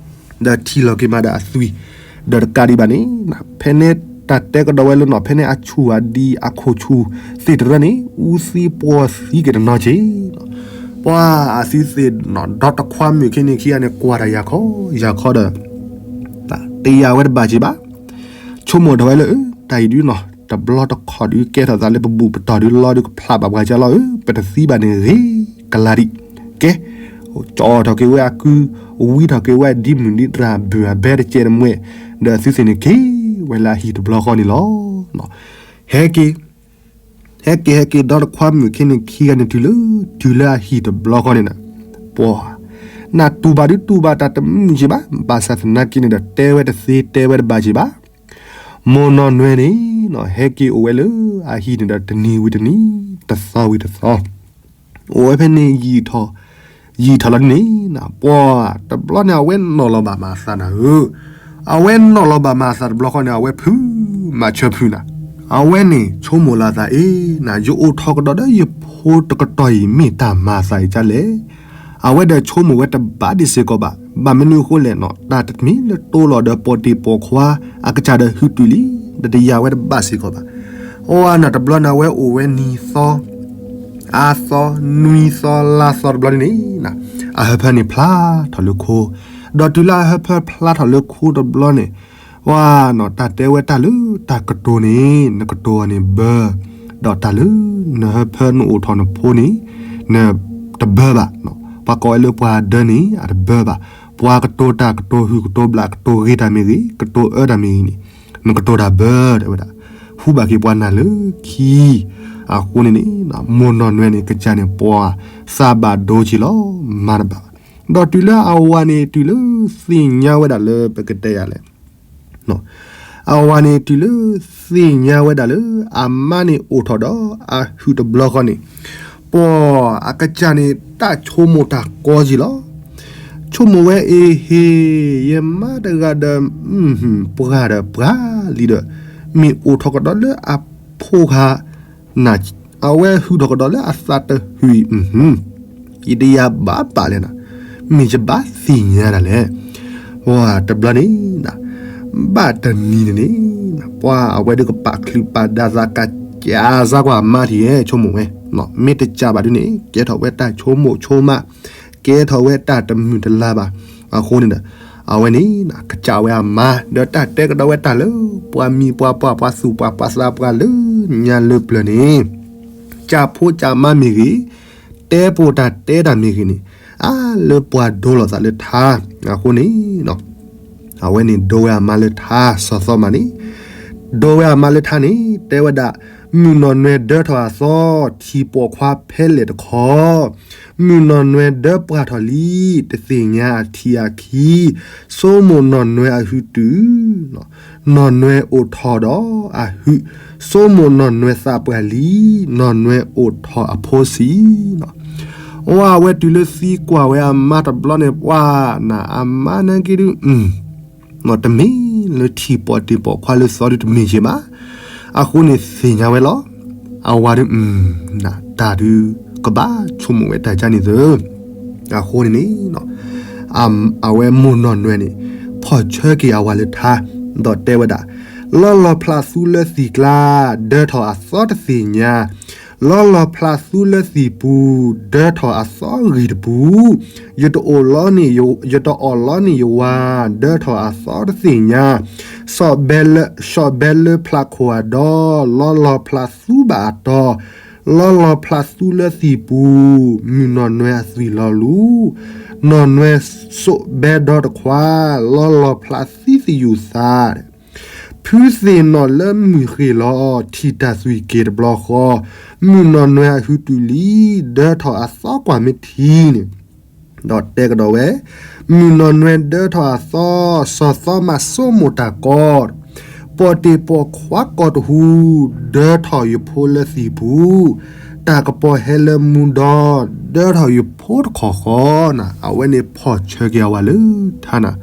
ဒီးထံၣ်လီၤက့ၤမးဒၣ်အသွံၣ် ဒီးတကးဒံးဘၣ်န့ၣ် ဖဲန့ၣ်တၢ်တဲကဒီးဝဲလၢနီၤ ဖဲန့ၣ်အဆူၣ်အဒံအခိၣ်ဆူၣ်သ့ၣ်တရၢန့ၣ် အူသံပှီၤသံက့ၤတနီၤက့ၤ ပှၤအသုသ့ၣ်နီၤ ဒီတခွါမုၣ်ခ့န့ၣ်ခံဂၤန့ၣ် ကွၢ်တၢ်ယၤခီ ယၤခီဒီး တယၤဝဲတဘၣ်က့ၤဘၣ် ဆိကမိၣ်ထီၣ်ဝဲလၢ တၢ်အံၤဒုနီၤ တဘျီတခီၣ်ဒုးကဲထီၣ်သးလၢပဘူၣ်ပတီၢ်ဒုးလီဒုးကဖျးဘၣ်ပှၤကလီၤဧၢ ပတသံဘၣ်န့ၣ်ဂ့ၤကလါဒံး ကဲ ကၠီထီၣ်က့ၤဝဲအကု ဝံထီၣ်က့ၤဝဲဒ်မုၢ်ဒ်တြၢ်ဘုၣ်အဘဲတကဲတမှဲ ဒီးအသုသ့ၣ်န့ၣ်က့ၤဝဲလၢအဟံၣ်တဘျီဃီန့ၣ်လီၤ. ဟဲက့ၤ ဟဲက့ၤဟဲက့ၤဒီတခွါမုၣ်ခ့န့ၣ်ခံဂၤန့ၣ်တုၤလၢ တုၤလၢအဟံၣ်တဘျီဃီန့ၣ်ဒီး ပှၤ နတူၢ်ဘၣ်ဒုးတူၢ်ဘၣ်တၢ်တမုာ်က့ၤဘၣ် ဘၣ်ဆၣ်သနာ်က့န့ၣ်ဒီး တဲဝဲတသ့တဲဝဲတဘၣ်က့ၤဘၣ် မိၢ်နီၢ်နွဲၣ်န့ၣ်နီၤ ဟဲက့ၤအိၣ်ဝဲလၢအဟံၣ်န့ၣ်ဒီး တနံၤဝံၤတနံၤ တသီဝံၤတသီ အိၣ်ဝဲဖဲန့ၣ်ယံာ်ထီၣ် ယံာ်ထီၣ်လီၤန့ၣ် ပှၤတဘျီန့ၣ် အဝဲနီၣ်လီၤဘၣ်မၤအသးနၤဧၢ, အဝဲနီၣ်လီၤဘၣ်မၤအသးတဘျီဃီန့ၣ် အဝဲဖုးမၤဆၢဖုးနၤ, အဝဲန့ၣ်ဆိကမိၣ်လီၤအသးအ့ၣ် နၤ ယအိၣ်ထီၣ်ကဒီးဒီးယဖိတကတီၢ်အံၤ မ့ၢ်တၢ်မၤအသးအံၤဒ်လဲၣ် အဝဲဒီးဆိကမိၣ်ဝဲတဘၣ်ဒံးစ့ၢ်ကီးဘၣ်. ဘၣ်မနုၤအဃိလဲၣ်နီၤ တၢ်တမံၤလၢတိလီၤဒီးပိာ်တံၢ်ပိာ်ခွါ အကစၢ်ဒီးဟုတုၤလံ, ဒီးတယာ်ဝဲတဘၣ်စ့ၢ်ကီးဘၣ်. အီနၤတဘျီန့ၣ် အဝဲအိၣ်ဝဲနံၤသီ, အါသီ, နွံသီ, လါသီတဘျီန့ၣ်န့ၣ်, အဟၢဖၢန့ၣ်ဖျါထီၣ်လၢခိ, ဒီးတုၤလၢအဟၢဖၢဖျါထီၣ်လၢခိတဘျီန့ၣ် ဝါနီၤ တၢ်တဲဝဲတၢ်လၢတၢ်ကတိၤန့ၣ် နကတိၤအီၤန့ၣ်ဘၢ, ဒီးတၢ်လၢနဟၢဖၢနအိၣ်ထီၣ်နဖိန့ၣ် နတဘၢဘၣ်. ပှၤကိးဝဲလၢပှၤဒၢန့ၣ် အတဘၢဘၣ်. ပှၤကတိၤတၢ်ကတိၤဟုၣ်ကတိၤဘျး ကတိၤဂ့ၤတၢ်မ့ၢ်ဂ့ၤ ကတိၤအၢတၢ်မ့ၢ်ဂ့ၤန့ၣ် နကတိၤတၢ်ဘၢ တဲဝဲဒၣ်, ဟူဘၣ်က့ၤပှၤနၢ်လၢခံ. အဃိန့ၣ်န့ၣ် မိၢ်နီၢ်နွဲၣ်န့ၣ် ကစၢ်န့ၣ် ပှၤသးဘၣ်ဒိက့ၤလီၤ မၤတဘၣ်ဘၣ်. ဒီးတုၤလၢအဝၤန့ၣ် တုၤလၢသ့ၣ်ညါဝဲဒၣ်လၢပကတဲယၤလဲၣ် အဝၤန့ၣ်တုၤလၢသ့ၣ်ညါဝဲဒၣ်လၢ အမါန့ၣ်အိၣ်ထီၣ်ဒီးအဟုၣ်တဘျီဃီန့ၣ်, ပှၤအကစၢ်န့ၣ် တၢ်ဆိကမိၣ်တၢ်ကီက့ၤလီၤ. ဆိကမိၣ်ဝဲအ့ၣ်ဟ့ၣ် ယမါတဂၤဒီး ပှၤဒီးပှၤလံဒီး မ့ၢ်အိၣ်ထီၣ်ကဒီးလၢအဖိခါ န အဝဲဟုၣ်ထီၣ်ကဒီးလၢအသးတဟုၣ်အံၤ ယတယၤဘၣ်ပာ်လဲၣ်နၤ, မ့ၢ်ယဘၣ်သ့ၣ်ညါဒၣ်လဲၣ်. ပှၤတဘျီန့ၣ် ဘၣ်တနံၤန့ၣ်န့ၣ် ပှၤအဝဲဒုးကပာ်ချုးပာ်ဒၢသးကစၢ်စါကွၢ်အမါထံၣ်ဟဲဆိကမိၣ်ဝဲ, မ့ၢ်တစၢ်ဘၣ်ဒုးန့ၣ် ကဲထီၣ်ဝဲတၢ်ဆိကမိၣ်ဆိကမး, ကဲထီၣ်ဝဲတၢ်တမုာ်တလၤဘၣ်. အဃိန့ၣ်ဒီး အဝဲန့ၣ် ကစၢ်ဝဲအမါ ဒီးတၢ်တဲကဒီးဝဲတၢ်လၢ ပှၤမံၤပှၤပှၢ်ပှၤသူၣ်ပှၢ်ပှၤသးပှၢ်လၢညါလၢပျၢၤန့ၣ် ကၢ်ဖိကၢ်မါမ့ၢ်ဂ့ၤ, တဲပိာ်တၢ်တဲတၢ်မ့ၢ်ဂ့ၤန့ၣ်, အါလၢပှၤဒိလိာ်သးလၢထါ, အဃိန့ၣ် အဝဲန့ၣ်ဒိဝဲအမါလၢထါ စီၤသီမးန့ၣ်, ဒိဝဲအမါလၢထါန့ၣ် တဲဝဲဒၣ်, မုၢ်နီၢ်နွဲဒၢထီၣ်အသီ, ထံၣ်ပိာ်ခွါဖဲလဲၣ်တခီ, မုၢ်နီၢ်နွဲဒၢပှၢ်ထီၣ်လံ, တသ့ၣ်ညါအထံၣ်အခံ, ဆိမိၣ်နီၢ်နွဲအဟုတုာ်, နီၢ်နွဲအိၣ်ထီၣ်ဒီးအဟု, ဆိမိၣ်နီၢ်နွဲသးပှၢ်လံ, နီၢ်နွဲအိၣ်ထီၣ်အဖိဆံး. အဝဲတုၤလၢသံကွၢ်ဝဲအမါတဘျီန့ၣ် ပှၤနၤအမါနာ်က့ဒုး တမ့ၢ်လၢထံၣ်ပိာ်တ့ၢ်ပိာ်ခွါလၢသီဒုးတမ့ၢ်က့ၤဘၣ်. အဃိန့ၣ်သ့ၣ်ညါဝဲလီၤ. အဝၤဒုး နတၢ်ဒုး ကဘၣ်ဆိကမိၣ်ဝဲတၢ်ကါန့ၣ်သၢ. အဃိန့ၣ်န့ၣ် အဝဲမိၢ်နီၢ်နွဲန့ၣ် ဖီၣ်ဆၢက့ၤအဝၤလၢထါ, ဒီးတဲဝဲဒၣ်, လီလီၤဖျးသူလၢသံၣ်ကျါ, ဒၢထီၣ်အသီတသ့ၣ်ညါ, လီလီၤဖျးသူလၢသံၣ်ပူၤ, ဒၢထီၣ်အသီဂ့ၢ်တပူၤ, ယတအိၣ်လီန့ၢ်, ယတအီၣ်လီန့ၢ်ယဝၤ, ဒၢထီၣ်အသီတသ့ၣ်ညါ, ဆီၣ်ဘဲလၢဖျးခိၣ်အဒီ, လီလီၤဖျးသူဘၣ်အတီ, လီလီၤဖျးသူလၢသံၣ်ပူၤ, မုၢ်နီၢ်နွဲအသွံၣ်လီၤလူၤ, နီၢ်နွဲစိးဘဲဒီတခွါ, လီလီၤဖျးသံသယူၣ်သး ဖုသ့ၣ်နီၣ်လၢမုၢ်ဃ့ၢ်လီၤ, ထံၣ်တၢ်သွံၣ်က့ၤတဘျီဃီ, မုၢ်နီၢ်နွဲအဟုတုာ်လံ, ဒၢထီၣ်အသီကွၢ်မ့ၢ်ထံန့ၣ်, ဒီးတဲကဒီးဝဲ, မုၢ်နီၢ်နွဲဒၢထီၣ်အသီ, စီၤသီမးဆိကမိၣ်တၢ်ကီ, ပိာ်တ့ၢ်ပိာ်ခွါကီၢ်တဟူ, ဒၢထီၣ်ယဖိလၢသံၣ်ပူၤ, တၢ်ကပီၤဟဲလၢမူဒီ, ဒၢထီၣ်ယဖိတခီၣ်ဃီနၤ, အဝဲန့ၣ်ဖီၣ်ဆၢက့ၤအဝၤလၢထါနၤ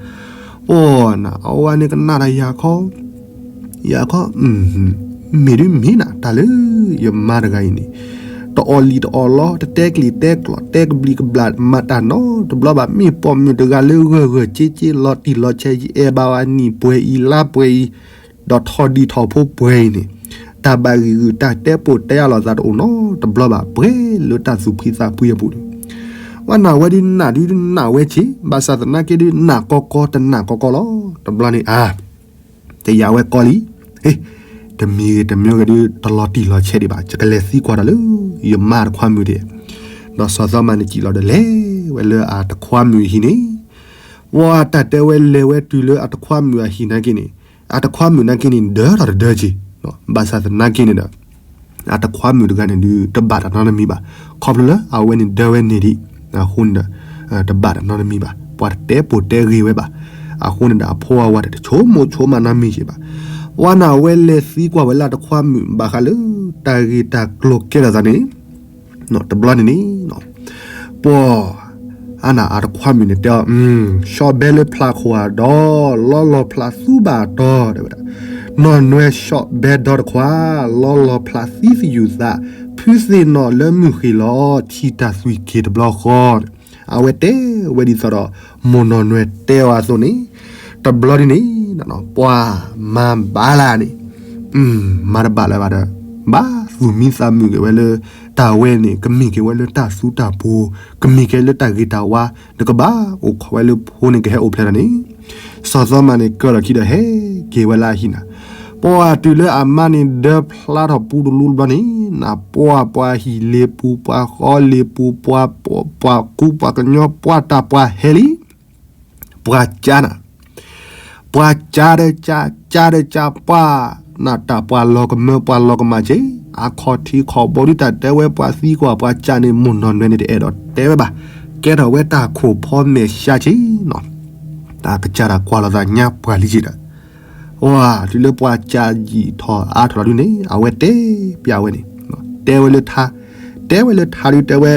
ပှၤနၤ အဝၤန့ၣ်ကနၣ်တၢ်ယၤခီ, ယၤခီ, မ့ၢ်ဒုးမ့ၢ်နၤ တၢ်လၢယမါတဂၤအံၤန့ၣ်, တအီၣ်လံာ်တအီၣ်လီ, တတဲကလံၤတဲကျိာ်, တဲကဘျံးကဘျၣ်မၤတၢ်နီတဘျီဘၣ်, မ့ၢ်ပိာ်မုၣ်တဂၤလၢဂၢၢ်ဂၢၢ်စ့စ့ လီၤတံၢ်လီၤဆဲး ယအဲၣ်ဘၣ်ဝဲနံၣ်ပှဲၤအံၤလါပှဲၤအံၤ, ဒီးထီၣ်ဒံၣ်ထီၣ်ဖိပှဲၤအံၤန့ၣ်, တၢ်ဘၣ်ဂံာ်ဂုာ်တၢ်တဲပိာ်တဲအလီၤသးတအိၣ်နီတဘျီဘၣ်, ပှဲၤလၢတၢ်သူၣ်ဖှံသးဖှံအပူၤန့ၣ် ပှၤနၤဝဲဒုးနၢ်ဒုးနၢ်ဝဲဆ့, ဘၣ်ဆၣ်သနာ်က့ဒုးနၢ်ကီကီတနၢ်ကီကီလီၤ. တဘျီန့ၣ်အါ, တယာ်ဝဲကီလံ, ဟ့, တမံၤဂ့ၤတမံၤဂ့ၤဒုး တလီၤတံၢ်လီၤဆဲးဒံးဘၣ်, ယကလဲၤသံကွၢ်တၢ်လၢ ယမါတခွါမုၣ်ဒဲး, ဒီးစီၤသီမးန့ၣ်စံၣ်လီၤဒီးလဲၤဝဲလၢအတခွါမုၣ်အဟံၣ်န့ၣ်, ပှၤတၢ်တဲဝဲလဲၤဝဲတုၤလၢအတခွါမုၣ်အဟံၣ်နာ်က့န့ၣ်, အတခွါမုၣ်နာ်က့န့ၣ် ဒၢထီၣ်တဒၢက့ၤ, ဘၣ်ဆၣ်သနာ်က့န့ၣ်ဒီး အတခွါမုၣ်တဂၤန့ၣ်ဒုး တဘၣ်တၢ်နီတမံၤဘၣ်, ခီဖျိလၢအဝဲန့ၣ်ဒၢဝဲန့ၢ်ဒံး, အဃိန့ၣ်ဒီး တဘၣ်တၢ်နီတမံၤဘၣ်, ပှၤတတဲပိာ်တဲဂ့ၤဝဲဘၣ်, အဃိန့ၣ်ဒီး အဖိအဝၤတဆိကမိၣ်ဆိကမးနီတမံၤက့ၤဘၣ်, ပှၤနၤဝဲလဲၤသံကွၢ်ဝဲလၢအတခွါမုၣ် ဘၣ်ဃးလၢ တၢ်ဂ့ၢ်တၢ်ကျိၤကဲထီၣ်သးန့ၣ် တဘျီန့ၣ်န့ၣ်, ပှၤ အနၤအတခွါမုၣ်န့ၣ်တဲအီၤ, ဆီၣ်ဘဲလၢဖျးခိၣ်အဒီ, လီလီၤဖျးသူဘၣ်အတီ, တဲဝဲဒၣ်, နီၢ်နွဲဆီၣ်ဘဲဒီတခွါ, လီလီၤဖျးသံသယူၣ်သး, ဖုသ့ၣ်နီၣ်လၢမုၢ်ဃ့ၢ်လီၤ, ထံၣ်တၢ်သွံၣ်က့ၤတဘျီဃီ, အဝဲတဲဝဲဒ်သိးဒီး မိၢ်နီၢ်နွဲတဲအီၤအသိးန့ၣ်, တဘျီဒ်န့ၣ် ပှၤမၤဘၣ်လၢန့ၣ်, မၤတဘၣ်လၢၤဘၣ်ဒီး ဘၣ်သူၣ်မံသးမုာ်က့ၤဝဲလၢ တၢ်ဝဲန့ၣ် ကမ့ၢ်က့ၤဝဲလၢတၢ်သူတၢ်ပှိၤ, ကမ့ၢ်က့ၤလၢတၢ်ဂ့ၤတၢ်ဝါ, နကဘၣ်အိၣ်ခိးဝဲလၢဖိန့ၣ် ကဟဲအိၣ်ဖျဲၣ်လီၤန့ၣ်, စီၤသီမးန့ၣ် ကၢထီၣ်ခံဒီးဟဲက့ၤဝဲလၢအဟံၣ်နၤ, ပှၤတုၤလၢအမါန့ၣ် ဒၢဖျါထီၣ်ပူတလူတဘျီန့ၣ် နပှၤပှၤဟံၣ်လ့ၤပူၤ ပှၤဃီလ့ၤပူၤ ပှၤ ပှၤကူပှၤကညီ ပှၤတၢ်ပှၤဟဲလံ ပှၤကါနၤ, ပှၤကါဒီးကါ, ကါဒီးကါ, ပှၤနတၢ်ပှၤလီၤကမၢ ပှၤလီၤကမၣ်က့ၤ, အခီၣ်ထံးခီၣ်ဘိဒုးတၢ်တဲဝဲ ပှၤသံကွၢ်ပှၤကါန့ၣ် မိၢ်နီၢ်နွဲန့ၣ် တအဲၣ်ဒိးတဲဝဲဘၣ်, ကဲထီၣ်ဝဲတၢ်ခိၣ်ဖီမဲာ်ဆှးက့ၤနီၤ, တၢ်ကစၢ်တၢ်ကွၢ်လိာ်သးညါပှၢ်လံက့ၤဒီး ဝၤ တုၤလၢပှၤကါယံာ်ထီၣ်အါထီၣ်လီၤဒုးန့ၣ် အဝဲတဲပျးဝဲန့ၣ်, တဲဝဲလၢထါ, တဲဝဲလၢထါဒုးတဲဝဲ,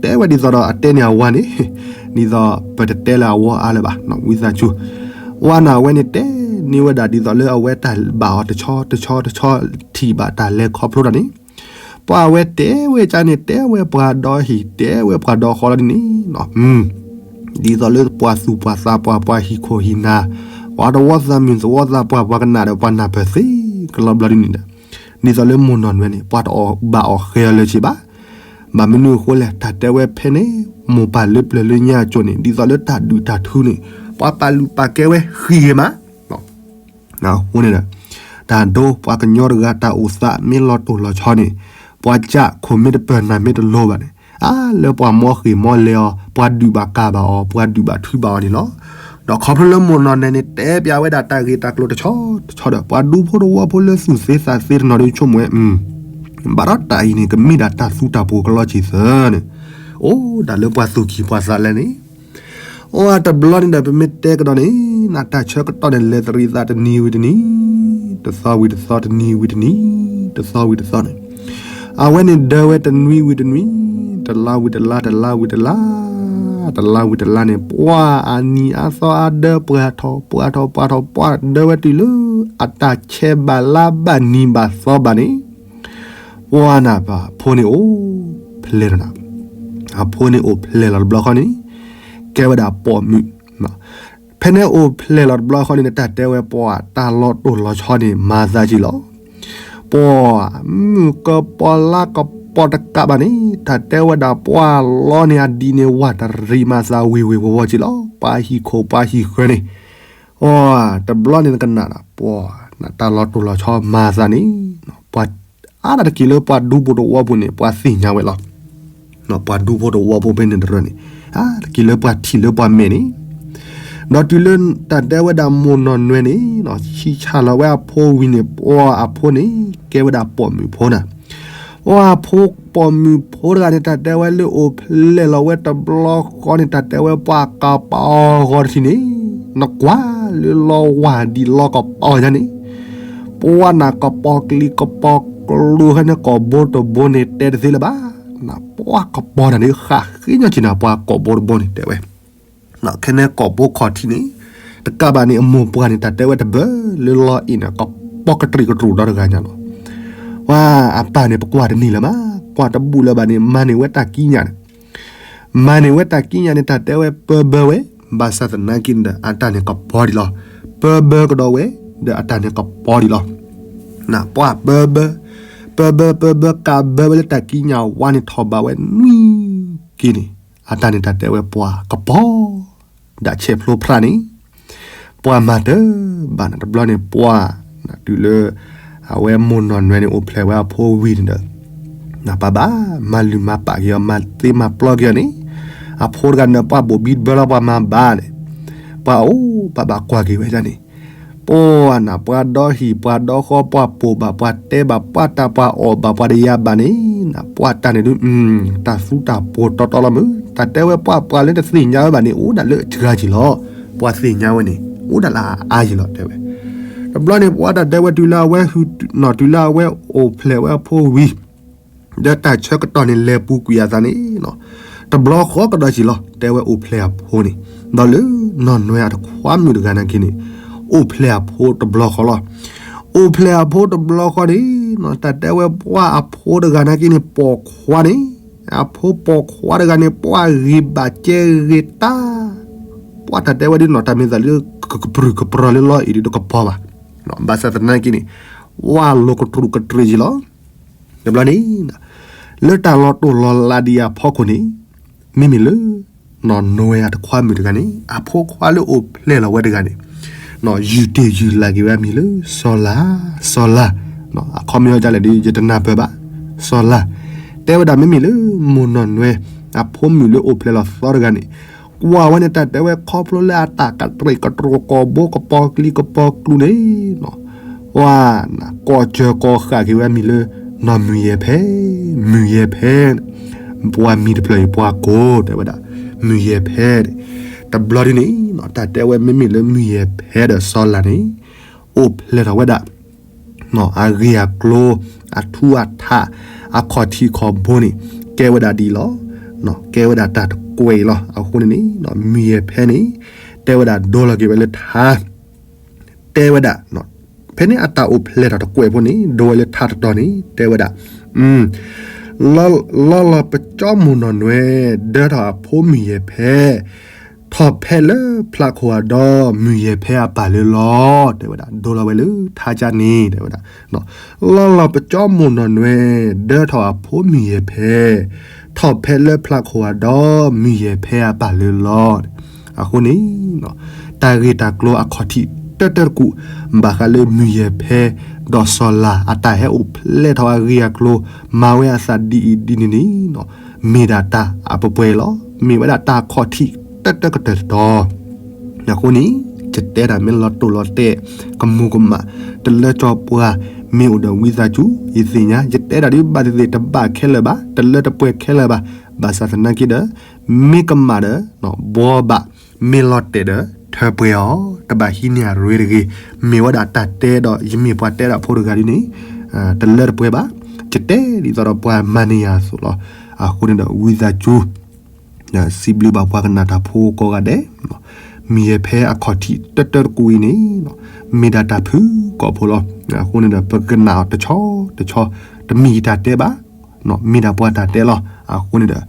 တဲဝဲဒ်သိးဒီးအတဲန့ၢ်အဝၤန့ၣ်, ဒ်သိးပတတဲလၢအဝီအါလၢၤဘၣ်, ဝံသးစူၤ, ဝၤနၤဝဲန့ၣ်တဲန့ၢ်ဝဲဒၣ်ဒ်သိးလၢအဝဲတၢ်ဘၣ်အီၤတဆီတဆီတဆီ ထံၣ်ဘၣ်တၢ်လဲၤခီဖျိတၢ်န့ၣ် ပှၤဝဲတဲဝဲကါန့ၣ် တဲဝဲပှၤဒီဟံၣ် တဲဝဲပှၤဒီဃီလီၤဒ်န့ၣ်, ဒ်သိးလၢပှၤသူၣ်ပှၤသးပှၢ် ပှၤဟံၣ်ခိၣ်ဟံၣ်နၢ်, ပှၤသဝီသးမုၢ်သဝီသးပှၢ် ပှၤကနၣ်ဒီးပှၤနၢ်ပၢၢ်သ့ကလီၤဘျီဒ်န့ၣ်ဒီး, ဒ်သိးလၢမိၢ်နီၢ်နွဲန့ၣ် ပှၤတအီၣ်ဘၣ်အီၣ်ဃဲအီၤလၢၤက့ၤဘၣ်. ဘၣ်မနုၤအဃိလဲၣ် တၢ်တဲဝဲဖဲန့ၣ် မိၢ်ပၢ်လၢပျၢၤလၢညါအစိၤန့ၣ် ဒ်သိးလၢတၢ်ဒုၣ်တၢ်ထုန့ၣ် ပှၤပာ်လုၢ်ပာ်ကဲဝဲဃံးဂ့ၤမး အဃိန့ၣ်ဒီး တၢ်ဒိပှၤကညီတဂၤတၢ်အိၣ်သးမ့ၢ်လီၤတိၢ်လီၤဆီန့ၣ် ပှၤကးခိၣ်မ့ၢ်တပၢၢ်နၢ်မ့ၢ်တလိၤဘၣ်န့ၣ် အါလၢပှၤမီဃ့ၢ်မီလဲၤအီၤ ပှၤဒုၣ်ဘၣ်ကၢ်ဘၣ်အီၤ ပှၤဒုၣ်ဘၣ်ထုဘၣ်အီၤန့ၣ်လီၤ. ဒီးခီဖျိလၢမိၢ်နီၢ်နွဲန့ၣ် တဲပျးဝဲဒၣ်တၢ်ဂ့ၢ်တၢ်ကျိၤတဆီတဆီဒီး ပှၤဒူဖိတဝီဖိလၢသူၣ်သ့သးသ့တနီၤဒုးဆိကမိၣ်ဝဲ, ဘၣ်ဒီးတၢ်အံၤန့ၣ် ကမ့ၢ်ဒၣ်တၢ်သူတၢ်ပှိၤကလီက့ၤသၢန့ၣ်, အိၣ်ဒၣ်လၢပှၤသူၣ်ကံၢ်ပှၤသးလဲၣ်န့ၣ်, အိၣ်တဘျီန့ၣ်ဒီး ပမ့ၢ်တဲကဒီးန့ၣ်, နတၢ်ဆၢကတီၢ်န့ၣ် လဲၤတရံးသးတနံၤဝံၤတနံၤ, တသီဝံၤတသီ တနံၤဝံၤတနံၤ, တသီဝံၤတသီန့ၣ်, အဝဲန့ၣ်ဒၢဝဲတနွံဝံၤတနွံ, တလါဝံၤတလါ တလါဝံၤတလါ, တလါဝံၤတလါန့ၣ် ပှၤအနံၤအါသီအါဒၢပှၢ်ထီၣ် ပှၢ်ထီၣ် ပှၢ်ထီၣ် ပှၢ်ဒၢဝဲတုၤလၢ အတၢ်ဆဲးဘၣ်လါဘၣ်နံၤဘၣ်သီဘၣ်န့ၣ်, ပှၤနၢ်ပၢၢ်အဖိန့ၣ်အိၣ်ဖျဲၣ်လီၤနၤ, အဖိန့ၣ်အိၣ်ဖျဲၣ်လီၤတဘျီဃီန့ၣ်, ကဲဝဲဒၣ်ပိာ်မုၣ်, ဖဲန့ၣ်အိၣ်ဖျဲၣ်လီၤတဘျီဃီန့ၣ် နတၢ်တဲဝဲပှၤတၢ်လီၤတိၢ်လီၤဆီန့ၣ် မၤသးက့ၤလီၤ. ပှၤမုၣ်ကပီၤလါကပီၤတကးဘၣ်န့ၣ် တၢ်တဲဝဲဒၣ်ပှၤလီန့ၣ် အဒံးန့ၣ် ဝၢ်တရံးမၤသးဝ့ၤဝ့ၤဝီၤဝီၤက့ၤလီၤ. ပှၤဟံၣ်ခိၣ်ပှၤဟံၣ်ဃၢၤန့ၣ်, အိၣ်တဘျီန့ၣ်နကနၣ်ဒီး ပှၤနတၢ်လီၤတိၢ်လီၤဆီမၤသးန့ၣ်, ပှၤအါဒၣ်တက့ၢ်လၢပှၤဒူဖိတဝီဖိန့ၣ် ပှၤသ့ၣ်ညါဝဲလီၤ. ပှၤဒူဖိတဝီဖိဖဲန့ၣ်တရၢန့ၣ်, တက့ၢ်လၢပှၤထံၣ်လၢပှၤမဲာ်န့ၣ်, ဒီးတုၤလၢတၢ်တဲဝဲဒၣ်မိၢ်နီၢ်နွဲန့ၣ်, ဆံးဆၣ်လီၤဝဲအဖိဝံၤန့ၣ် ပှၤအဖိန့ၣ် ကဲဝဲဒၣ်ပိာ်မုၣ်ဖိနၤ, အိၣ်အဖိပိာ်မုၣ်ဖိတဂၤန့ၣ် တၢ်တဲဝဲလၢအိၣ်ဖျဲၣ်လီၤဝဲတဘျီဃီန့ၣ် တၢ်တဲဝဲပှၤကပီၤဂီၤတထံၣ်န့ၣ်, နကွၢ်လၢလီဝၢ်ဒံးလီကပီၤညါန့ၣ်, ပှၤနၢ်ကပီၤကလံၤကပီၤကျိၤဖဲန့ၣ်ကိာ်ဘိတဘိန့ၣ် တဲတသ့လၢၤဘၣ်, ပှၤကပီၤတၢ်န့ၣ် ဃၣ်ဃ့ညီက့ၤနၤ ပှၤကိာ်ဘိတဘိန့ၣ် တဲဝဲ ခဲန့ၣ်ကိာ်ဘိခီၣ်ထံးန့ၣ်, တကးဘၣ်န့ၣ် အမိၢ်ပှၢ်န့ၣ် တၢ်တဲဝဲတဘၢလၢလီအံၤန့ၣ် ကပီၤကတြံးကတြူၢ်ဒီတဂၤညါလီၤ. ပှၤအပၢ်န့ၣ် ပကွၢ်တန့ၢ်လၢၤဘၣ်, ကွၢ်တဘူၣ်လၢၤဘၣ်န့ၣ် မၤန့ၢ်ဝဲတၢ်ကံးညာ်န့ၣ်, မၤန့ၢ်ဝဲတၢ်ကံးညာ်န့ၣ် တၢ်တဲဝဲပၢဘၢဝဲ, ဘၣ်ဆၣ်သနာ်က့န့ၣ်ဒီး အတၢ်န့ၣ်ကပီၤဒံးလီၤ. ပၢဘၢကဒီးဝဲ, ဒီးအတၢ်န့ၣ်ကပီၤဒံးလီၤ. ပှၤပၢဘၢ, ပၢဘၢပၢဘၢကးဘၢဝဲလၢတၢ်ကံးညာ်ဝါန့ၣ် ထီၣ်ဘးဝဲနွံက့န့ၣ်, အတၢ်န့ၣ်တၢ်တဲဝဲပှၤကပီၤ ဒၣ်ဆဲးဖျိဖရၣ်န့ၣ်, ပှၤမၤတၢ်ဘၣ်န့ၣ်တဘျီန့ၣ် ပှၤနတုၤလၢ အဝဲမိၢ်နီၢ်နွဲန့ၣ် အိၣ်ဖျဲၣ်ဝဲအဖိဝံၤန့ၣ်ဒီး, ပှၤဘၣ်မၤလုၢ်မၤပာ်က့ၤအီၤ မၤသ့မၤပျီက့ၤအီၤန့ၣ်, အဖိတဂၤန့ၣ် ပှၤဘိၣ်ဘံတဘၢလီၤ ပှၤမၤဘၣ်န့ၣ်, ပှၤအိၣ်ပှၤဘၣ်ကွၢ်က့ၤဝဲဒၣ်န့ၣ်, ပှၤနၢ်ပှၤဒီဟံၣ်ပှၤဒီဃီ ပှၤပိာ်ဘၣ်ပှၤတဲဘၣ် ပှၤတၢ်ပှၤအီၣ်ဘၣ်ပှၤတယၤဘၣ်န့ၣ်, ပှၤတၢ်န့ၣ်ဒုး တၢ်သူတၢ်ပိၤတီတီလီၤမုၢ်, တၢ်တဲဝဲပှၤပှၤလၢတသ့ၣ်ညါဝဲဘၣ်န့ၣ် အိၣ်ဒၣ်လၢအစှၤက့ၤလီၤ. ပှၤသ့ၣ်ညါဝဲန့ၣ် အိၣ်ဒၣ်လၢအအါက့ၤလီၤ တဲဝဲ. တဘျီန့ၣ် ပှၤတၢ်တဲဝဲတုၤလၢအဝဲ တုၤလၢအဝဲအိၣ်ဖျဲၣ်ဝဲအဖိဝံၤ ဒီးတၢ်ဆၢကတီၢ်န့ၣ် လဲၤပူၤကွံာ်အသးန့ၣ်, တဘျီဃီကဒီးက့ၤလီၤ တဲဝဲအိၣ်ဖျဲၣ်အဖိန့ၣ်, ဒီးလၢနီၢ်နွဲအတခွါမုၣ်တဂၤနာ်က့န့ၣ်, အိၣ်ဖျဲၣ်အဖိတဘျီဃီလီၤ. အိၣ်ဖျဲၣ်အဖိတဘျီဃီန့ၣ်, တၢ်တဲဝဲပှၤအဖိတဂၤနာ်က့န့ၣ် ပိာ်ခွါန့ၣ်, အဖိပိာ်ခွါတဂၤန့ၣ် ပှၤဂ့ၤဘၣ်ကဲဂ့ၤတၢ်, ပှၤတၢ်တဲဝဲဒ်နီၢ်တၢ်မ့ၢ်သးလၢ ကပြူၢ်ကပြၢလၢလီအံၤဒ်တကပီၤဘၣ်, ဘၣ်ဆၣ်သနာ်က့န့ၣ်, ဝါလိၤကတြူၢ်ကတြ့ၢ်က့ၤလီၤ. တဘျီန့ၣ်, လၢတၢ်လီၤတိၢ်လီၤလးဒံးအဖီခိၣ်န့ၣ်, မ့မ့ၢ်လၢ နီၢ်နွဲအတခွါမုၣ်တဂၤန့ၣ် အဖိခွါလၢအိၣ်ဖျဲၣ်လီၤဝဲတဂၤန့ၣ်, ယုၢ်တ့ၢ်ယုၢ်လၢ်က့ၤဝဲအမံၤလၢ စီၤလၤ, စီၤလၤ, အခီပညီဒ်လဲၣ်ဒီး ယတနၢ်ပၢၢ်ဘၣ်, စီၤလၤ, တဲဝဲဒၣ်မ့မ့ၢ်လၢ မိၢ်နီၢ်နွဲ အဖိမုၣ်လၢအိၣ်ဖျဲၣ်လီၤသီတဂၤန့ၣ်, ကွၢ်ဝဲန့ၣ် တၢ်တဲဝဲခီဖျိလၢအတၢ်ကတြ့ၢ်ကတြူၢ် ကိာ်ဘိကပီၤကျံကပီၤကျူန့ၣ်, ပှၤနၢ်ကိးစၢၤကိးဃၣ်က့ၤဝဲအမံၤလၢ နီၢ်မုၢ်ယဲၢ်ဖဲ, မုၢ်ယဲၢ်ဖဲ, ပှၤမံၤတဖျၢၣ်အံၤပှၤကိး တဲဝဲဒၣ်, မုၢ်ယဲၢ်ဖဲ, တဘျီဒ်န့ၣ်, တၢ်တဲဝဲမ့မ့ၢ်လၢမုၢ်ယဲၢ်ဖဲဒီးစီၤလၤန့ၣ်, အိၣ်ဖျဲၣ်ထီၣ်ဝဲဒၣ် အဂ့ၢ်အကျိၤ, အထူအထး, အခီၣ်ထံးခီၣ်ဘိန့ၣ်, ကဲဝဲဒၣ်ဒ်အံၤလီၤ. ကဲဝဲဒၣ်တၢ်တကွဲးအံၤလီၤ. အဃိန့ၣ်န့ၣ်, မုၢ်ယဲၢ်ဖဲန့ၣ်, တဲဝဲဒၣ်ဒိလီၤက့ၤဝဲလၢထါ, တဲဝဲဒၣ်, ဖဲန့ၣ်အတၢ်အိၣ်ဖျဲၣ်ထီၣ်တကွဲးဖိန့ၣ် ဒိဝဲလၢထါတတီၤန့ၣ် တဲဝဲဒၣ် လီၤလီၤပကၠီမိၢ်နီၢ်နွဲ ဒၢထီၣ်အဖိမုၢ်ယဲၢ်ဖဲ, ထီၣ်ဖဲလၢဖျးခိၣ်အဒီ မုၢ်ယဲၢ်ဖဲအပၢ်လၢလီၤ. တဲဝဲဒၣ် ဒိလီၤဝဲလၢထါကၠါန့ၣ် တဲဝဲဒၣ်, လီၤလီၤပကၠီမိၢ်နီၢ်နွဲ ဒၢထီၣ်အဖိမုၢ်ယဲၢ်ဖဲ, ထီၣ်ဖဲလၢဖျးခိၣ်အဒီ မုၢ်ယဲၢ်ဖဲအပၢ်လၢလီၤ. အဃိန့ၣ် တၢ်ဂ့ၢ်တၢ်ကျိၤအခီၣ်ထံးတၢတၢတကူး ဘၣ်ဃးလၢမုၢ်ယဲၢ်ဖဲ ဒီးစီၤလၤအတၢ်ဟဲအိၣ်ဖျဲၣ်ထီၣ်အဂ့ၢ်အကျိၤ မၤဝဲအသးဒ်အံၤဒ်န့ၣ်န့ၣ်, မ့ၢ်ဒၣ်တၢ်အပှဲၤပှဲၤလီၤ. မ့ၢ်ဝဲဒၣ်တၢ်အခီၣ်ထံးတၢတၢကတၢၢ်တတီၤ. အဃိန့ၣ် ယတဲတၢ်မ့ၢ်လီၤတိၢ်လီၤတဲာ် ကမူၤကမၣ် တလၢကၠီပှၤ မ့ၢ်အိၣ်ဒီးဝံသးစူၤ ယသ့ၣ်ညါ ယတဲတၢ်ဒ်ဘၣ်သ့ၣ်သ့ၣ် တဘၣ်ခဲလၢာ်ဘၣ် တလၢတပှဲၤခဲလၢာ်ဘၣ်. ဘၣ်ဆၣ်သနာ်က့ဒီး မ့ၢ်ကမၣ်ဒီး ဘှီဘၣ်, မ့ၢ်လီၤတဲာ်ဒီး ထၢပှဲၤအီၤ, တဘၣ်ဟံးန့ၢ်အရ့တဂ့ၤ. မ့ၢ်ဝဲဒၣ်တၢ်တဲဒီး ယမ့ၢ်ပှၤတဲဒၣ်ဖိတဂၤဒ်န့ၣ် တလၢတပှဲၤဘၣ်. ယတဲဒ်သိးဒီးပှၤမၤန့ၢ်ယၤအသိးလီၤ. အဃိန့ၣ်ဒီး ဝံသးစူၤ ဒီးစံးဘျုးဘၣ်ပှၤကနၣ်တၢ်ဖိကိးဂၤဒဲး, မ့ၢ်ယဖဲအခီၣ်ထံးတၢတၢတကူအံၤန့ၣ် မ့ၢ်ဒၣ်တၢ်ဖုၣ်ကိာ်ဖိလီၤ. အဃိန့ၣ်ဒီး ပကနၣ်အီၤတဆီတဆီ, တမ့ၢ်ယတၢ်တဲဘၣ်, မ့ၢ်ဒၣ်ပှၤတၢ်တဲလီၤ. အဃိန့ၣ်ဒီး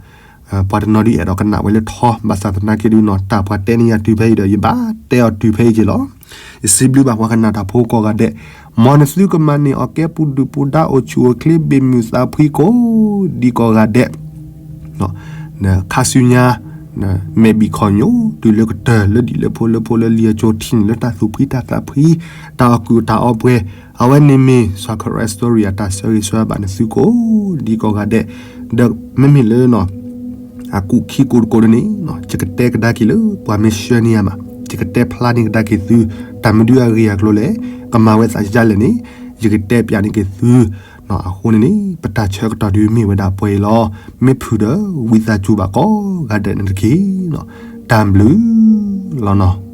ပှၤတနီၤဒ်အဲၣ်ဒိးကနၣ်ဝဲလၢထီ, ဘၣ်ဆၣ်သနာ်က့ဒ်နီၤ တၢ်ပှၤတဲန့ၢ်ယၤတုၤဖဲအံၤဒီး ယဘၣ်တဲအီၤတုၤဖဲအံၤက့ၤလီၤ. ယစံးဘျုးဘၣ်ပှၤကနၣ်တၢ်ဖိကိးဂၤဒဲး, မ်နသုကမၤန့ၢ်အီၣ်ကဲပူၤဒုၣ်ပူၤဒါ အိၣ်ဆူၣ်အိၣ်ချ့ ဘ့ၣ်မုၢ်သးဖှံကိးဒံကိးဂၤဒဲး ခါဆူညါ မဲာ်ဘံၣ်ခီၣ်ညိ တုၤလၢကတၢၢ် လၢဒံၣ်လၢဖိလၢဖိလၢလံၤအကၠိၤ ထံၣ်န့ၢ်လၢတၢ်သူၣ်ဖှံတၢ်သးဖှံ တၢ်အီၣ်ကုၢ်တၢ်အီပှဲၤ, အဝဲန့ၣ်မ့ၢ် စီၤခရံာ် story အတၢ်ဆၢဂ့ၤဆၢဝါဘၣ်နသုကိးဒံကိးဂၤဒဲး, ဒီးမ့မ့ၢ်လၢ အကူၣ်ခံကူၣ်တကိးန့ၣ် ယကတဲကဒါက့ၤလၢ ပှၤမ့ၢ်ဆှၢန့ၢ်ယၤမး, ယကတဲဖျါန့ၢ်ကဒါက့ၤသု, တၢ်မနုၤအဂ့ၢ်အကျိၤလဲၣ်, ကမၤဝဲသးယၤလဲၣ်န့ၣ် ယကတဲပၠးန့ၢ်က့ၤသု, အဃိန့ၣ်န့ၣ် ပတၢ်ဆၢကတီၢ်ဒုးမ့ၢ်ဝဲဒၣ်ပှဲၤအံၤလီၤ. မ့ၢ်ဖုၣ်ဒီးဝံသးစူၤဘၣ်ကိးဂၤဒဲးန့ၣ်တက့ၢ်. တၢ်ဘျုးလီၤနီၤ.